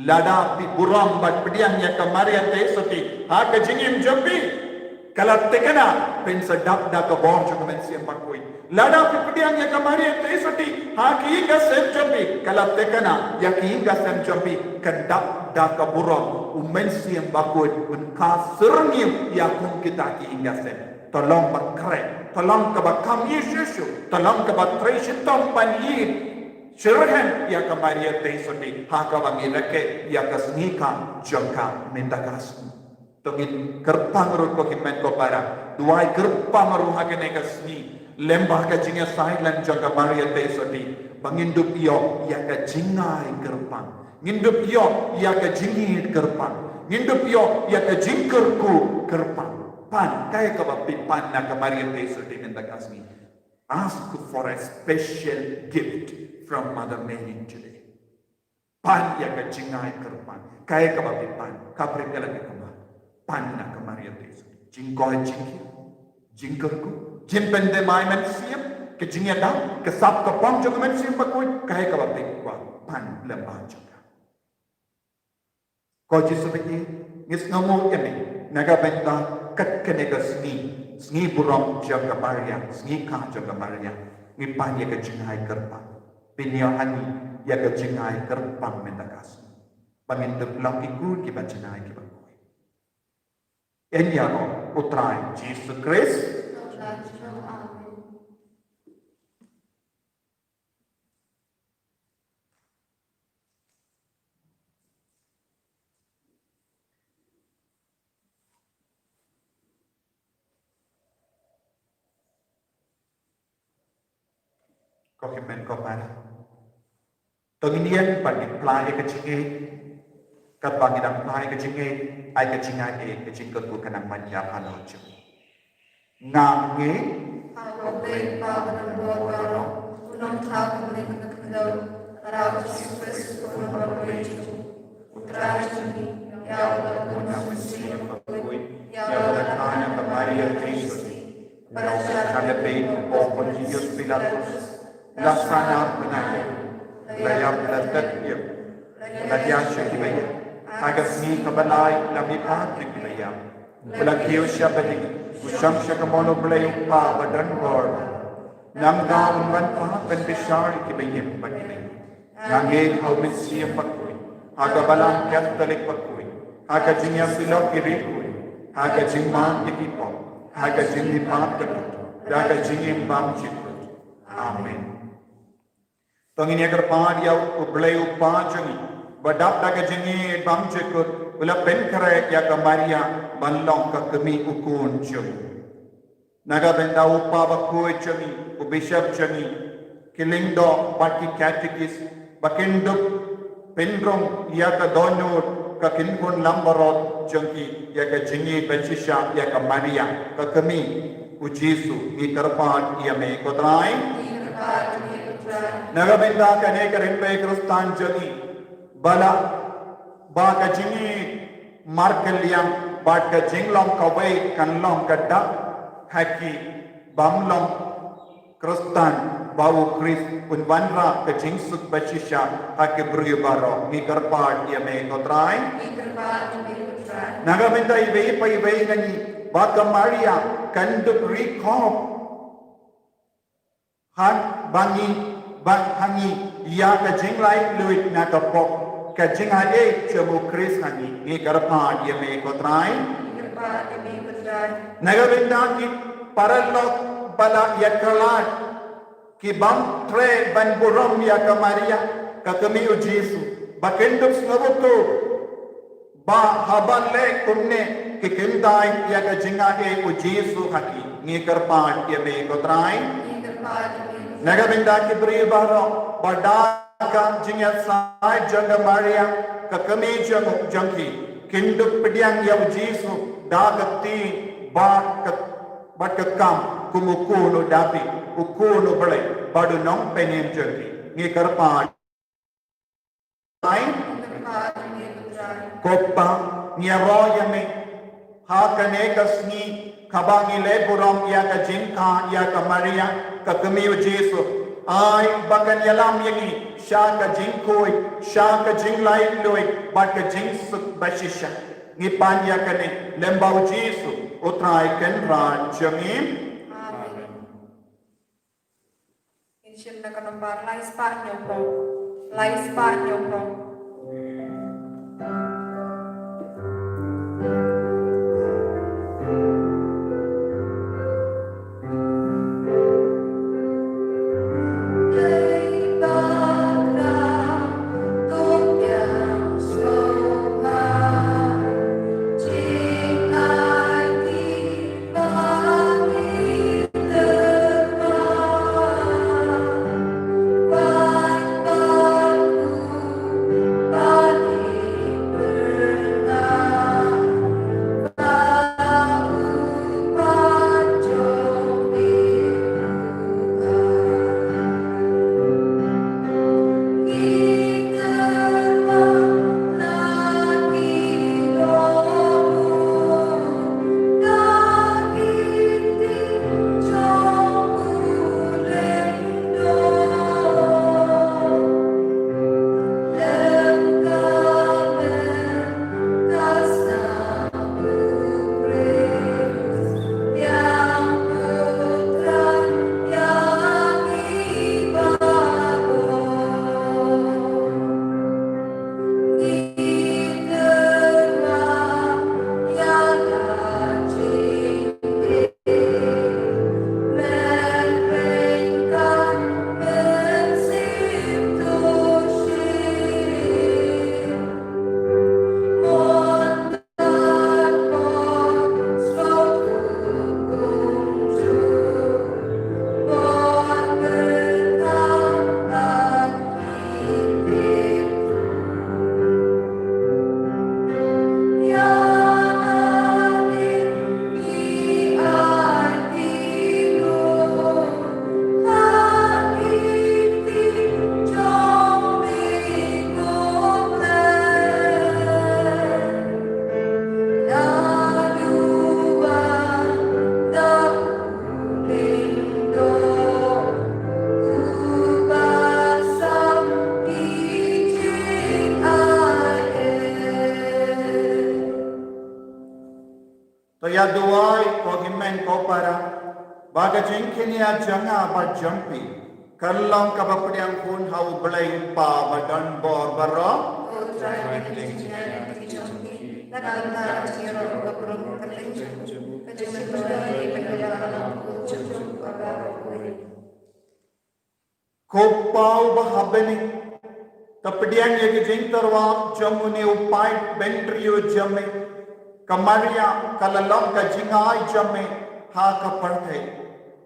Lada phi burom bad pdiang ïa ka Maria Theisotti ha ka jingim jong phi, ka la thikna phin sa dap da ka bor jong ka Mynsiem Bakhuid. Lada phi pdiang ïa ka Maria Theisotti ha ka ïing ka sem jong phi, ka la thikna ïa ka ïing ka sem jong phi kan dap da ka burom. U Mynsiem Bakhuid un sa syrngiew ïa kum kita ki ïing ka sem. To long ba khreh, to long kaba kham ïeit shuh shuh, to long kaba trei shitom ban ïeit. Syrhem ïa ka Maria Theisotti ha kaba ngi rakhe ïa ka sngi ka jong ka mynta ka sngi. To ngin kyrpang ruh ko hynmen ko para. Duwai kyrpang ruh ha kane ka sngi. Lem bad ka jingïasaid lang jong ka Maria Theisotti ba ngin dup ïoh ïa ka jingai kyrpang. Ngin dup ïoh ïa ka jingïeit kyrpang. Ngin dup ïoh ïa ka jingkyrkhu kyrpang. Pan, kaei kaba phi pan na ka Maria Theisotti mynta ka sngi. Ask for a special gift from Mother Mary today. Pan ïa ka jingai kyrpang. Kaei kaba phi pan, ka pyrkhat ïa ka ma. Pan na ka Maria Theisotti. Jingkoit jingkhiah, jingkyrkhu, jingpyndem ai mynsiem, ka jingïada, ka sap ka pang jong mynsiem bakhuid, kaei kaba phi kwah, pan lem bad jong ka. Ko Jisu baieit, ngi sngewnguh ïa me na ka bynta kat kane ka sngi, sngi burom jong ka Maria, sngi ka jong ka Maria. Ngi pan ïa ka jingai kyrpang. Pynïoh ha ngi ïa ka jingai kyrpang mynta ka sngi. Ba ngin dup long ki khun kiba jingai kiba khuid. Yn ïaroh U Trai Jisu Khrist. Ko hynmen ko para. To ngin ïeng bad ngin plie ïa ka jingïeit. Katba ngi dang plie ïa ka jingïeit, ai ka jingïeit, ka jingkyrkhu kan nang mad ïa phi ha ngi. Nga ngeit ha U Blei Kpa badonbor baroh, U Nongthaw Kynrad, U Jisu Khrist U Nongpynïaid jong ngi, U Trai jong ngi, ïa uba la bun na u Mynsiem Bakhuid, ïa uba la kha na ka Maria Theisotti, u la shah lehbeiñ hapoh u Pontius Pilatus, la sahnarphna, la ïap, la lyndet, la ïaid sha kiba ïap, ha ka sngi kaba lai la mihpat na kiba ïap, la kiew sha bneng, u shong sha kamon U Blei U Kpa badonbor. Nangta un wan pat ban bishar ïa kiba ïeit bad kiba ïap. Nga ngeit ha u Mynsiem Bakhuid, ha ka Balang Katholik bakhuid, ha ka jingïasyllok ki riewkhuid, ha ka jingmap ïa ki pop, ha ka jingmihpat ka kut, ha ka jingim bymjukut. Amen. To ngin ïa kyrpad ïa U Blei U Kpa jong ngi, ba dap da ka jingïeit bymjukut, u la pynkhreh ïa ka Maria ban long ka kmie u Khun jong u. Na ka bynta u Kpa Bakhuid jong ngi, u Bishop jong ngi, ki lyngdoh bad ki katekis, ba kin dup pynrung ïa ka dohnud ka kynhun langbrot jong ki ïa ka jingïeit bashisha ïa ka Maria, ka kmie u Jisu, ngi kyrpad ïa me ko Trai. Ngi kyrpad ïa me ko Trai. Na ka bynta kane ka rympei Khristan jong ngi, ba la, ba ka jingïeit markylliang bad ka jinglong kawei kan long ka dak ha ki bym long Khristan, ba u Khrist un wanrah ka jingsuk bashisha ha ki briew baroh. Ngi kyrpad ïa me ko Trai. Ngi kyrpad ïa me ko Trai. Na ka bynta iwei pa iwei na ngi, ba ka Maria kan dup ri khop ha, ba ngi, ba ha ngi ïa ka jinglaitluid na ka pop, ka jingaiei jong u Khrist ha ngi. Ngi kyrpad ïa me ko Trai. Ngi kyrpad ïa me ko Trai. Na ka bynta ki paralok ba la ïakhlad, ki bym treh ban burom ïa ka Maria, ka kmie u Jisu, ba kin dup sngewthuh ba haba leh kumne ki kyntait ïa ka jingaiei u Jisu ha ki. Ngi kyrpad ïa me ko Trai. Ngi kyrpad ïa me. Na ka bynta ki briew baroh ba da ka jingïasaid jong ka Maria, ka kmie jong, jong ki, kin dup pdiang ïa u Jisu da ka kti bad ka, bad ka kam kum u Khun u Dabid, u Khun u Blei bad u Nongpynim jong ki. Ngi kyrpad. Ai. Ko Kpa, ngi ïaroh ïa me ha kane ka sngi, kaba ngi leh burom ïa ka jingkha ïa ka Maria, ka kmie u Jisu. Ai ba kan ïalam ïa ngi sha ka jingkhuid, sha ka jinglaitluid bad ka jingsuk bashisha. Ngi pan ïa kane lem bad u Jisu, u Trai Kynrad jong ngi. Amen. Ngin shim na ka nombar lai spah hynñiewphew. Lai spah hynñiewphew. Duwai ko hynmen ko para ba ka jingkñia jong nga bad jong phi kan long kaba pdiang khun ha U Blei U Kpa ba don bor baroh. Ko Pa uba ha bneng, ka pdiang ïa ka jingtyrwa jong une u paid bynriew jong me. Ka Maria ka la long ka jingai jong me ha ka pyrthei.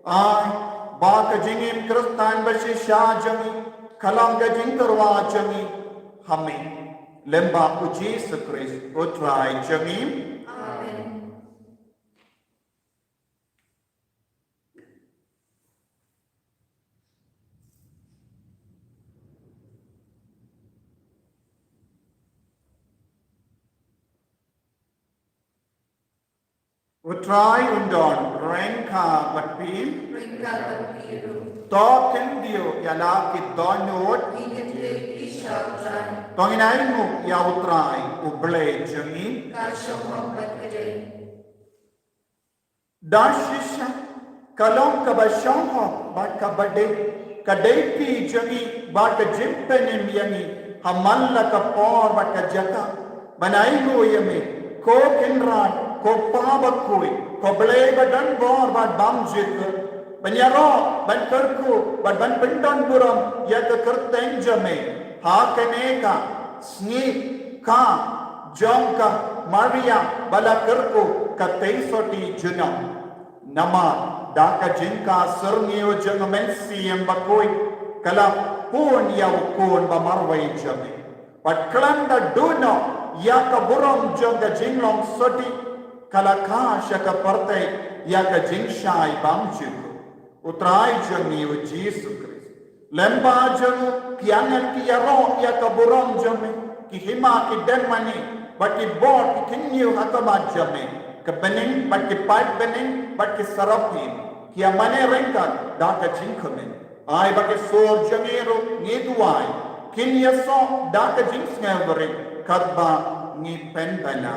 Ai ba ka jingim Khristan ba shisha jong ngi ka long ka jingtyrwa jong ngi ha me. Lem bad U Jisu Khrist U Trai jong ngi. Amen. U Trai un don ryngkat bad phi. Ryngkat bad phi ruh. To khyndiat ïa la ki dohnud. Ngi khyndiat ïa phi sha U Trai. To ngin ainguh ïa U Trai U Blei jong ngi. Ka shong hok bad ka dei. Da shisha ka long kaba shong hok bad kaba dei, ka dei phi jong ngi bad ka jingpynim ïa ngi ha man la ka por bad ka jaka. Ban ainguh ïa me ko Kynrad, ko Pa bakhuid, ko Blei ba don bor bad bymjukut. Ban ïaroh, ban kyrkhu bad ban pyndon burom ïa ka kyrteng jong me ha kane ka sngi ka jong ka Maria ba la kyrkhu ka Theisotti junom. Namar da ka jingkha syrngiew jong U Mynsiem Bakhuid ka la pun ïa u Khun ba marwei jong me. Bad khlem da duh noh ïa ka burom jong ka jinglong sotti, ka la kha sha ka pyrthei ïa ka jingshai bymjukut. U Trai jong ngi U Jisu Khrist. Lem bad jong u ki angel ki ïaroh ïa ka burom jong me, ki hima ki dem mane bad ki bor ki khynñiuh ha khmat jong me. Ka bneng bad ki paid bneng bad ki serafim ki ïa mane ryngkat da ka jingkmen. Ai ba ki sur jong ngi ruh ngi duwai kin ïasoh da ka jingsngewbha rit katba ngi pynbna.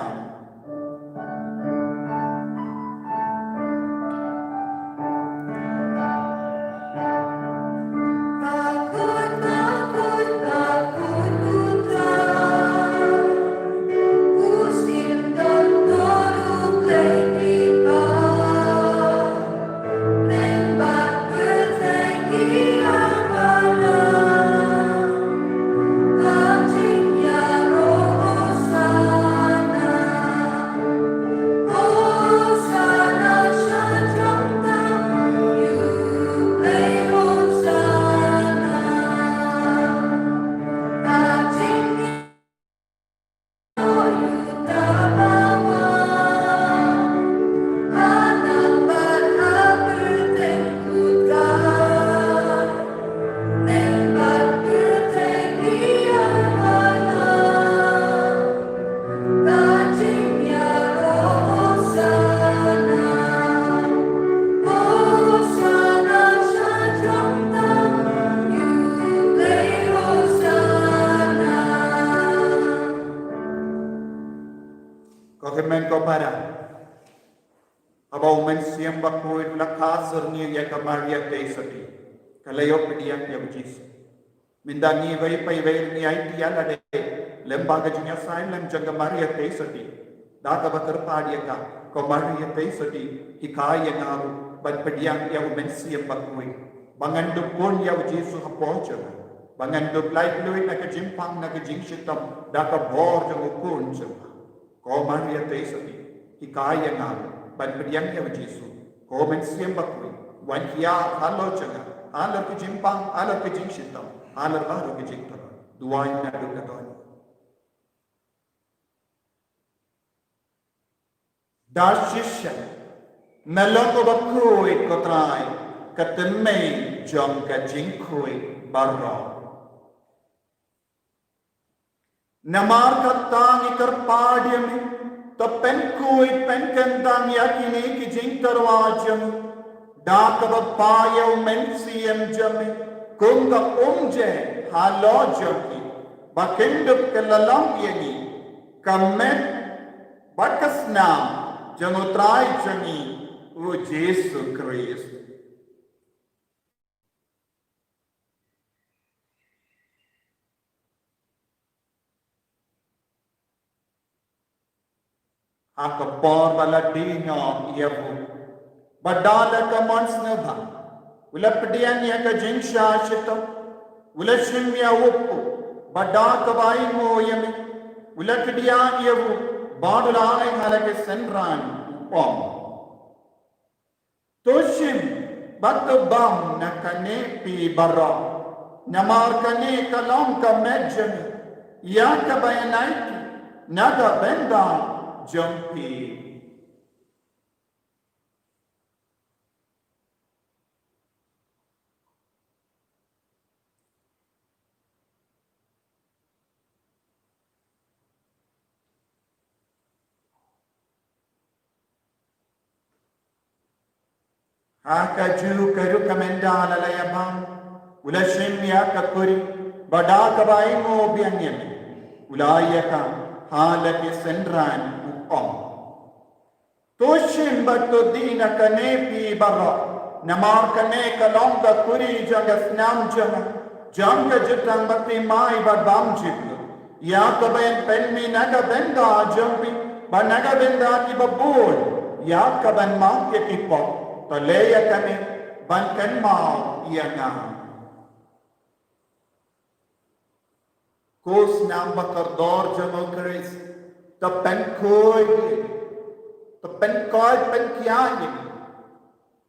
Ko hynmen ko para, haba U Mynsiem Bakhuid u la kha syrngiew ïa ka Maria Theisotti, ka la ïoh pdiang ïa U Jisu. Mynta ngi wei pa wei ngi aiti ïa lade lem bad ka jingïasaid lem jong ka Maria Theisotti. Da kaba kyrpad ïa ka, ko Maria Theisotti, hikai ïa nga ruh ban pdiang ïa U Mynsiem Bakhuid, ba ngan dup khun ïa U Jisu hapoh jong nga, ba ngan dup laitluid na ka jingpang na ka jingshitom da ka bor jong U Khun jong nga. Ko Maria Theisotti, hikai ïa nga ban pdiang ïa U Jisu. Ko Mynsiem Bakhuid, wan hiar halor jong nga, halor ka jingpang, halor ka jingshitom, halor baroh ka jingtyrwa. Duwai naduh katto. Da shisha me long uba khuid ko Trai, ka tymmen jong ka jingkhuid baroh. Namar kata ngi kyrpad ïa me, to pynkhuid pynkyntang ïa kine ki jingtyrwa jong ngi da kaba phah ïa U Mynsiem jong me kum ka umjai halor jong ki, ba kin dup kylla long ïa ngi ka met bad ka snam jong U Trai jong ngi, U Jisu Khrist. Ha ka por ba la die noh ïa u, bad da la ka mon sngewbha, u la pdiang ïa ka jingshah shitom, u la shim ïa u kpu, bad da kaba ainguh ïa me, u la kdiah ïa u, bad u la ai ha la ki synran, u ong: To shim bad to bam na kane phi baroh, namar kane ka long ka met jong ngi, ïa kaba ïanai ki na ka bynta jong phi. Ha kajuh ka rukom ynda la la ïabam, u la shim ïa ka kuri, bad da kaba ainguh biang ïa me, u la ai ïa ka ha la ki synran, u ong: To shim bad to die na kane phi baroh, namar kane ka long ka kuri jong ka snam jong nga, jong ka jutang ba phi mai bad bam jingkut, ïa kaba yn pynmih na ka bynta jong phi bad na ka bynta kiba bun, ïa kaban map ïa ki pop. To leh ïa kane ban kynmaw ïa nga. Ko snam ba kordor jong U Khrist, to pynkhuid ïa ngi, to pynkhuid pynkhiah ïa ngi,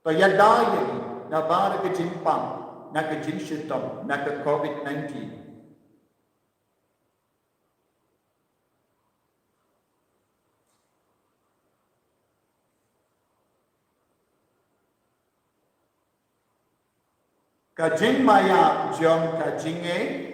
to ïada ïa ngi na baroh ka jingpang, na ka jingshitom, na ka covid nineteen. Ka jingmaïa jong ka jingngeit.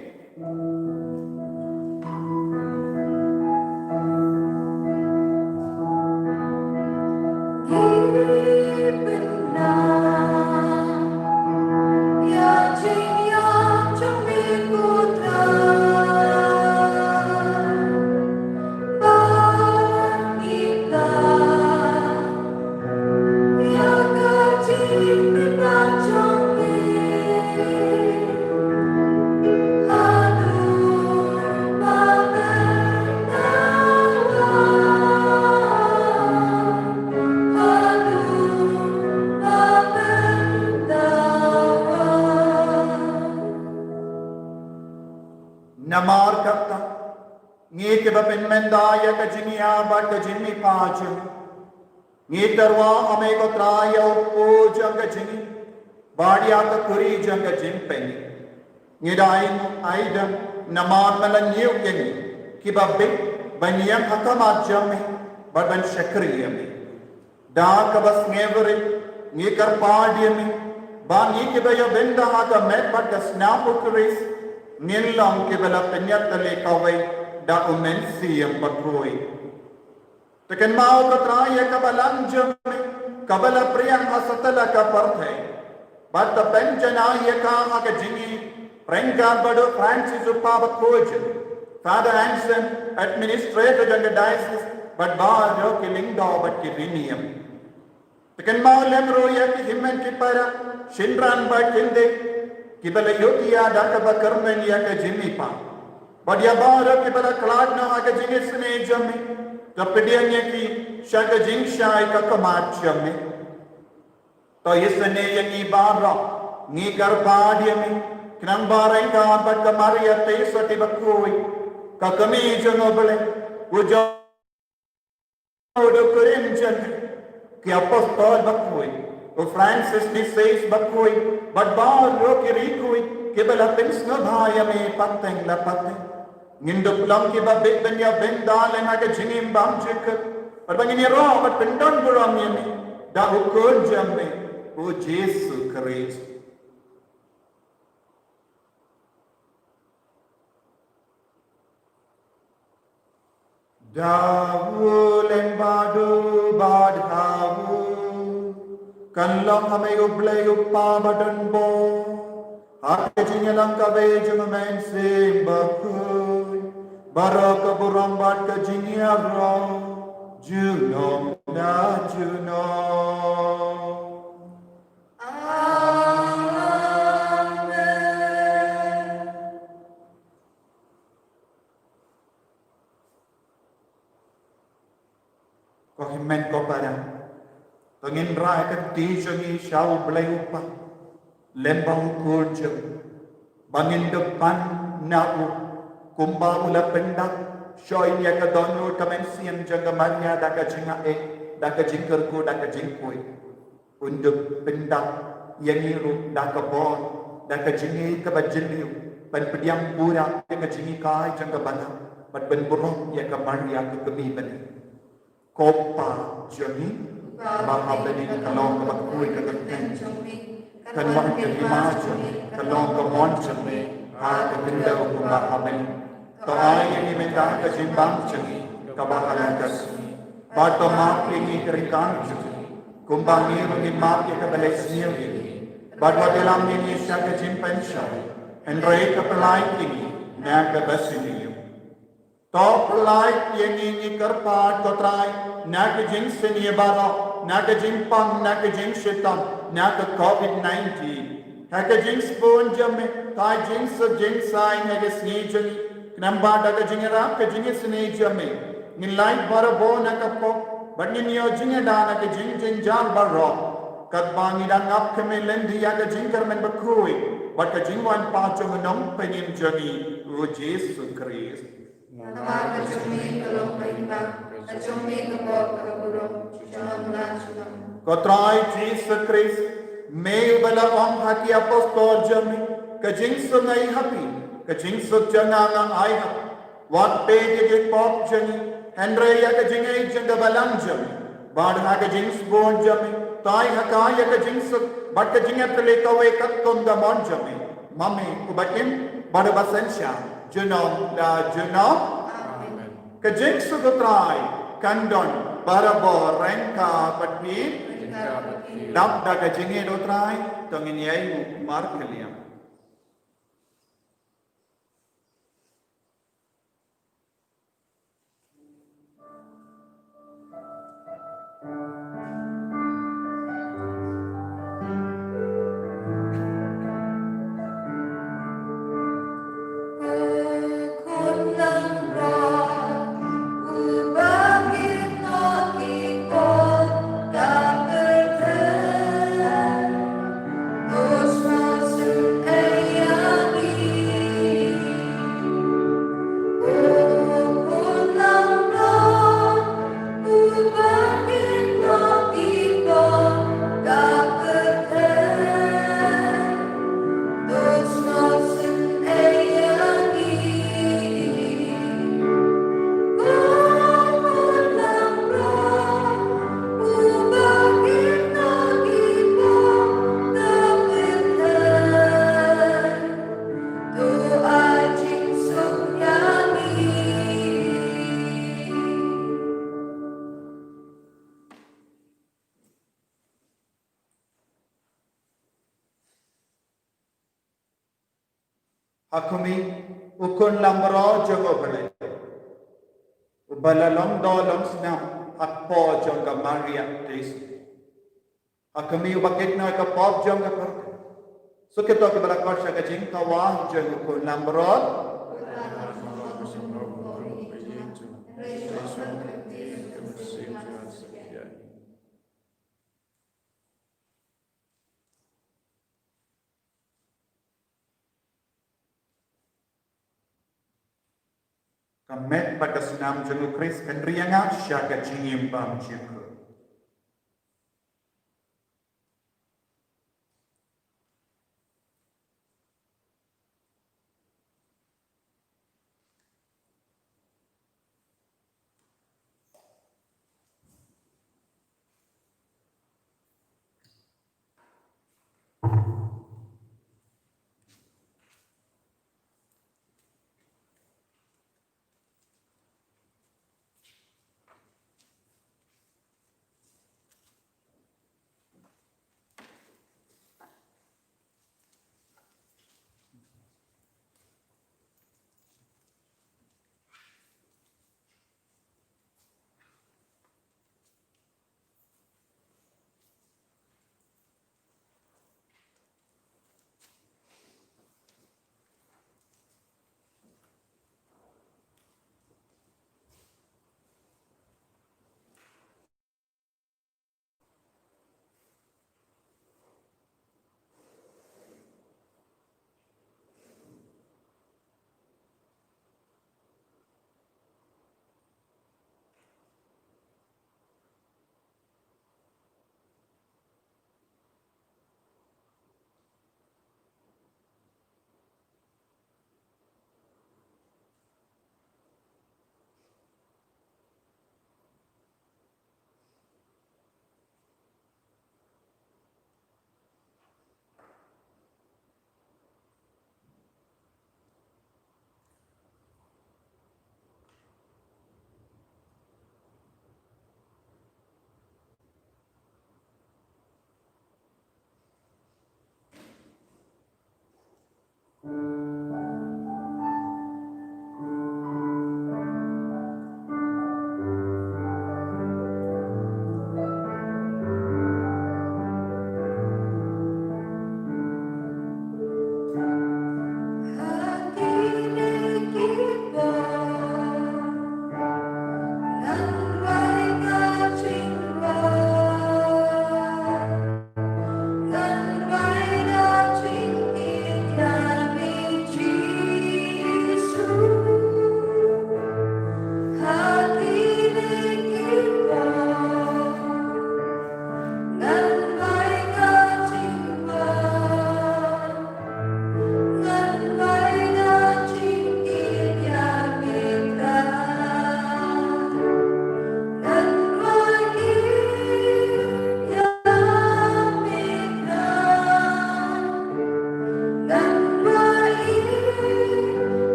Namar kata, ngi kiba pynmynda ïa ka jingïa bad ka jingmihpat jong, ngi tyrwa ha me ko Trai ïa u kpu jong ka jingim, bad ïa ka kuri jong ka jingpyni. Ngi da ai, ai dam namar me la ñiew ïa ngi kiba bieit ban ïeng ha khmat jong me bad ban shakri ïa me. Da kaba sngewrit ngi kyrpad ïa me ba ngi kiba ïoh bynta ha ka met bad ka snam U Khrist ngin long kiba la pynïatylli kawei da U Mynsiem Bakhuid. To kynmaw ko Trai ïa ka balang jong me kaba la pdiang ha satlak ka pyrthei, bad to pynjanai ïa ka ha ka jingïeit ryngkat bad u Francis u Kpa Bakhuid, Father Anselm, administrator jong ka diocese, bad baroh ki lyngdoh bad ki riewniam. To kynmaw lem ruh ïa ki hynmen ki para, shynrang bad khyndiat, kiba la ïohi ïa da kaba kyrmen ïa ka jingmihpat, bad ïa baroh kiba la khlad noh ha ka jingisynei jong me, to pdiang ïa ki sha ka jingshai ka khmat jong me. To isynei ïa ngi baroh, ngi kyrpad ïa me, khnang ba ryngkat bad ka Maria Theisotti Bakhuid, ka kmie jong U Blei, u John u dkhot rim jong ki apostol bakhuid, u Francis de Sales bakhuid, bad baroh ki riewkhuid kiba la pynsngewbha ïa me pateng la pateng, ngin dup long kiba bieit ban ïoh bynta lem ha ka jingim bymjukut, bad ba ngin ïaroh bad pyndonburom ïa me da u Khun jong me, u Jisu Khrist. Da u leng bad u bad ha u, kan long ha me U Blei U Kpa badonbor, ha ka jingïalang kawei jong U Mynsiem Bakhuid, baroh ka burom bad ka jingïaroh junom. la junom. Amen. Ko hynmen ko para, to ngin rah ïa ka kti jong ngi sha U Blei U Kpa, lem bad U Khun jong u, ba ngin da pan na u, kumba u la pyndap sha ïa ka dohnud ka mynsiem jong ka Maria da ka jingaiei, da ka jingkyrkhu, da ka jingkhuid. Un da pyndap ïa ngi ruh da ka bor, da ka jingaiei kaba jylliew, ban pdiang burom ïa ka jinghikai jong ka balang, bad ban burom ïa ka Maria ka kmie bneng. Ko Pa jong ngi ba ha bneng, ka long kaba khuid ka kyrteng jong me, kan wan ka hima jong me, kan long ka mon jong me ha ka khyndew kumba ha bneng. To ai ïa ngi mynta ka jingbam jong ngi kaba ha la ka sngi, bad to map ïa ngi ki ryngkat jong ngi, kumba ngi ruh ngi map ïa kiba leh sniew ïa ngi, bad wat ïalam ïa ngi sha ka jingpynshoi, hynrei to pyllait ïa ngi na kaba sniew. To pyllait ïa ngi, ngi kyrpad ko Trai, na ka jingsniew baroh, na ka jingpang, na ka jingshitom, na ka Covid nineteen. Ha ka jingsbun jong me, to ai jingsuk jingsaiñ ha ka sngi jong ngi, khnang ba da ka jingïarap ka jingisynei jong me, ngin lait barabor na ka pop, bad ngin ïoh jingïada na ka jingjynjar baroh, katba ngi dang ap khmih lynti ïa ka jingkyrmen bakhuid bad ka jingwan pat jong u Nongpynim jong ngi, U Jisu Khrist. Namar ka jong me ka long ka imlang, ka jong me ka pop ka burom, junom la junom. Ko Trai Jisu Khrist, me uba la ong ha ki apostol jong me, ka jingsuk nga ai ha phi, ka jingsuk jong nga nga ai ha phi. Wat peit ïa ki pop jong ngi, hynrei ïa ka jingaiei jong ka balang jong me. Bad ha ka jingsbun jong me, to ai ha ka ïa ka jingsuk bad ka jingïatylli kawei katkum ka mon jong me, ma me uba im bad uba synshar, junom la junom. Amen. Ka jingsuk U Trai kan don barabor ryngkat bad phi. Dap da ka jingïeit U Trai, to ngin ïai nguh markylliang. Ha khmih, u khun langbrot jong U Blei, uba la long doh long snam ha kpoh jong ka Maria Theisotti. Ha khmih, uba kit noh ïa ka pop jong ka pyrthei. Suk ïa kito kiba la khot sha ka jingkawang jong u khun langbrot. Ka met bad ka snam jong u Khrist kan ri ïa nga sha ka jingim bymjukut.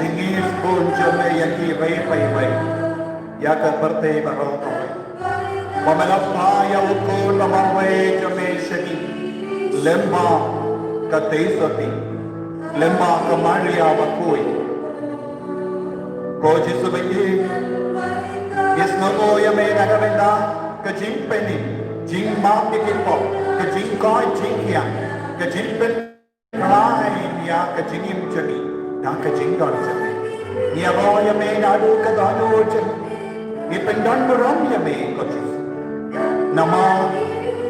Ngi sbun jong me ïa kiwei pa iwei, ïa ka pyrthei baroh kawei. Ba me la phah ïa u khun ba marwei jong me sha ngi lyngba ka Theisotti, lyngba ka Maria bakhuid. Ko Jisu ba ïeit, ngi sngewnguh ïa me na ka bynta ka jingpynim, jingmap ïa ki pop, ka jingkoit jingkhiah, ka jingpyn- Trai ïa ka jingim jong ngi da ka jingdon jong ngi. Ngi ïaroh ïa me naduh ka dohnud jong ngi. Ngi pyndon burom ïa me ko Jisu. Namar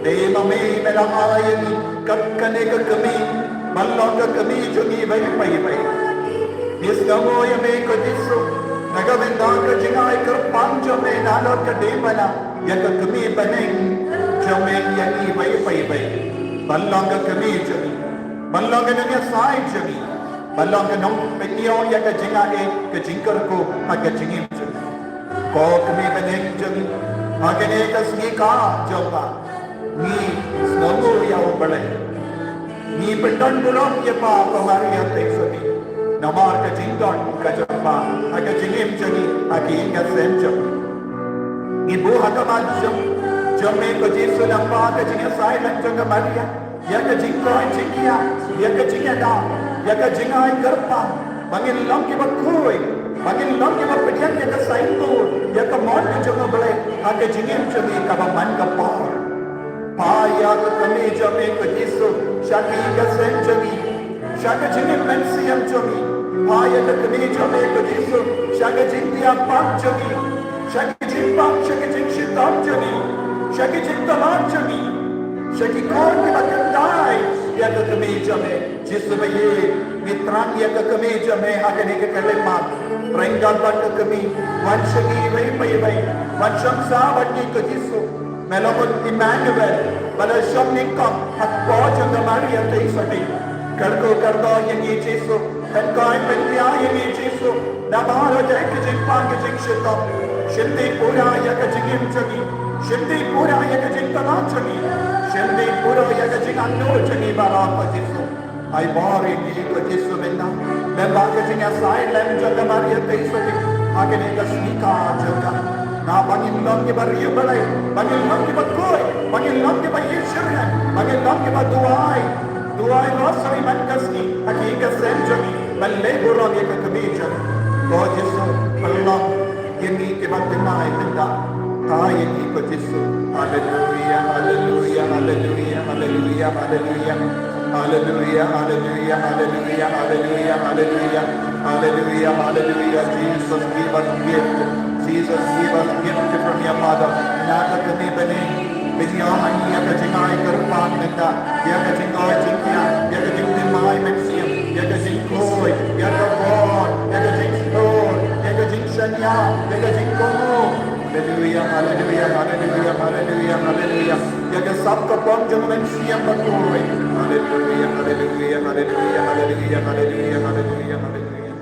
dei ma me me la ai ïa ngi kat kane ka kmie ban long ka kmie jong ngi iwei pa iwei. Ngi sngewnguh ïa me ko Jisu na ka bynta ka jingai kyrpang jong me nalor ka dei bana ïa ka kmie bneng jong me ïa ngi iwei pa iwei. Ban long ka kmie jong ngi. Ban long ka nongïasaid jong ngi. Ban long ka nongpynïoh ïa ka jingaiei ka jingkyrkhu ha ka jingim jong ngi. Ko kmie bneng jong ngi, ha kane ka sngi ka jong pha, ngi sngewnguh ïa u Blei. Ngi pyndon burom ïa pha ko Maria Theisotti namar ka jingdon ka jong pha ha ka jingim jong ngi, ha ka ïing ka sem jong ngi. Ngi buh ha ka mat jong, jong me ko Jisu namar ka jingïasaid lang jong ka Maria. Ïa ka jingkoit jingkhiah, ïa ka jingïada, ïa ka jingai kyrpang, ba ngin long kiba khuid, ba ngin long kiba pdiang ïa ka saiñdur, ïa ka mon ka jong U Blei ha ka jingim jong ngi kaba man ka por. Phah ïa ka kmie jong me ko Jisu sha ka ïing ka sem jong ngi, sha ka jingim mynsiem jong ngi. Phah ïa ka kmie jong me ko Jisu sha ka jingtieng pang jong ngi, sha ka jingpang, sha ka jingshitom jong ngi, sha ka jingtylli jong ngi, sha ki khun kiba kyndai ïa ka kmie jong me. Jisu ba ïeit, ngi thrang ïa ka kmie jong me ha kane ka khyllipmat. Ryngkat bad ka kmie, wan sha ngi iwei pa iwei, wan shong sah bad ngi ko Jisu. Me long u Immanuel ba la shong nyngkong ha ka por jong ka Maria Theisotti. Kyrkhu kyrdoh ïa ngi Jisu, pynkoit pyntieng ïa ngi Jisu. Namar ïa ka jingpang ka jingshitom, shim dih pura ïa ka jingim jong ngi, shim dih pura ïa ka jingtylli jong ngi, shim dih pura ïa ka jingangnud jong ngi baroh ko Jisu. Ai bor ïa ngi ko Jisu mynta lyngba ka jingïasaid lang jong ka Maria Theisotti ha kane ka sngi ka jong ka. Naba ngin long kiba riewblei, ba ngin long kiba khuid, ba ngin long kiba ïeit shitrhem, ba ngin long kiba duwai, duwai Rosary man ka sngi ha ki ïing ka sem jong ngi ban leh burom ïa ka kmie jong ngi. Ko Jisu, pynlong ïa ngi kiba thymmai mynta. Thaw ïa ngi ko Jisu. Haleluia, haleluia, haleluia, haleluia, haleluia. Haleluia, haleluia, haleluia, haleluia, haleluia. Haleluia, haleluia. Jesus, give us gift. Jesus, give us gift from your mother. Na ka kmie bneng, pynïoh ha ngi ïa ka jingai kyrpang mynta, ïa ka jingkoit jingkhiah, ïa ka jingthymmai mynsiem, ïa ka jingkhuid, ïa ka bor, ïa ka jingshlur, ïa ka jingshaniah, ïa ka jingkohnguh. Haleluia, haleluia, haleluia, haleluia, haleluia. Ïa ka sap ka pom jong u Mynsiem Bakhuid. Haleluia, haleluia, haleluia, haleluia, haleluia, haleluia, haleluia.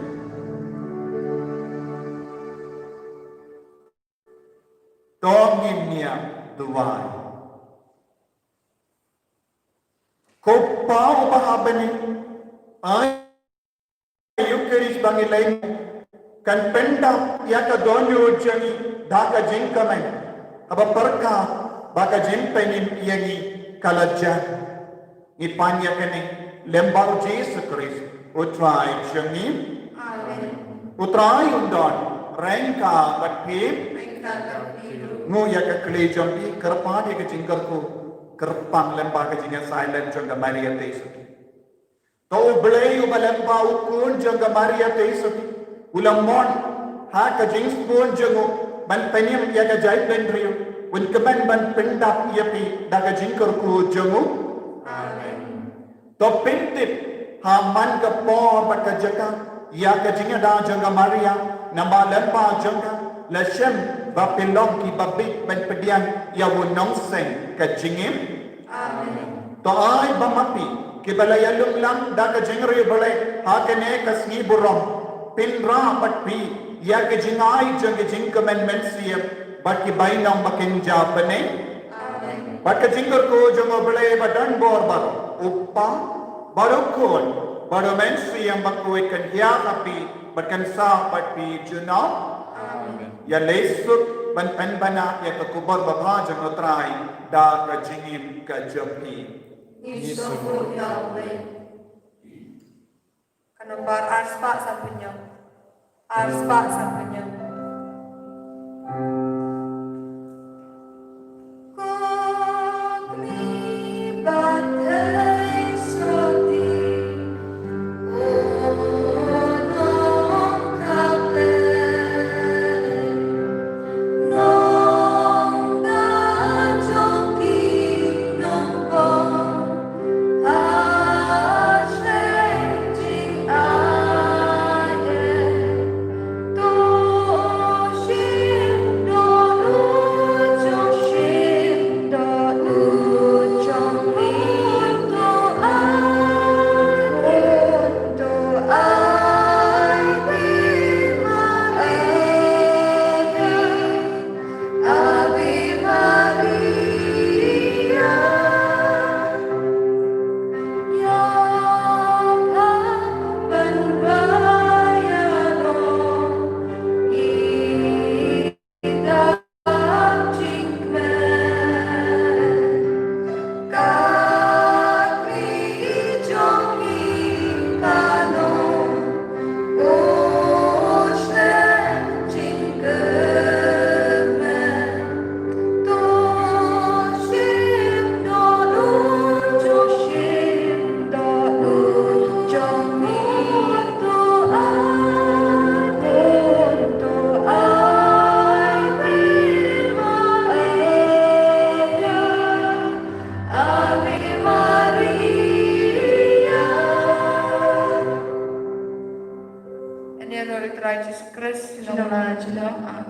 To ngin ïa duwai. Ko Pa uba ha bneng, ai Ïa ka Eucharist ba ngi leit kan pyndap ïa ka dohnud jong ngi da ka jingkmen, haba pyrkhat ba ka jingpynim ïa ngi ka la jan. Ngi pan ïa kane lyngba U Jisu Khrist U Trai jong ngi. Amen. U Trai un don ryngkat bad phi. Ryngkat bad phi ruh. Nguh ïa ka khlieh jong phi, kyrpad ïa ka jingkyrkhu kyrpang lyngba ka jingïasaid lang jong ka Maria Theisotti. To U Blei uba lyngba U Khun jong ka Maria Theisotti u la mon ha ka jingsbun jong u ban pynim ïa ka jaitbynriew, un kmen ban pyndap ïa phi da ka jingkyrkhu jong u. Amen. To pyntip ha man ka por bad ka jaka ïa ka jingïada jong ka Maria, namar lyngba jong ka la shem ba phi long kiba bieit ban pdiang ïa u nongseng ka jingim. Amen. To ai ba ma phi kiba la ïalum lang da ka jingriewblei ha kane ka sngi burom, pynrah bad phi ïa ka jingai jong ka jingkmen mynsiem bad ki bainong ba kynja bneng. Amen. Bad ka jingkyrkhu jong U Blei ba don bor baroh, U Kpa bad U Khun Bad U Mynsiem Bakhuid kan ïaid ha phi bad kan sah bad phi junom. Ïaleh suk ban pynbna ïa ka khubor babha jong U Trai da ka jingim ka jong phi. Ngi sngewbha ïa U Blei. Ka nombar ar spah sanphew hynñiew. Ar spah sanphew hynñiew. Yn ïa U Trai Jisu Khrist, jong la jong.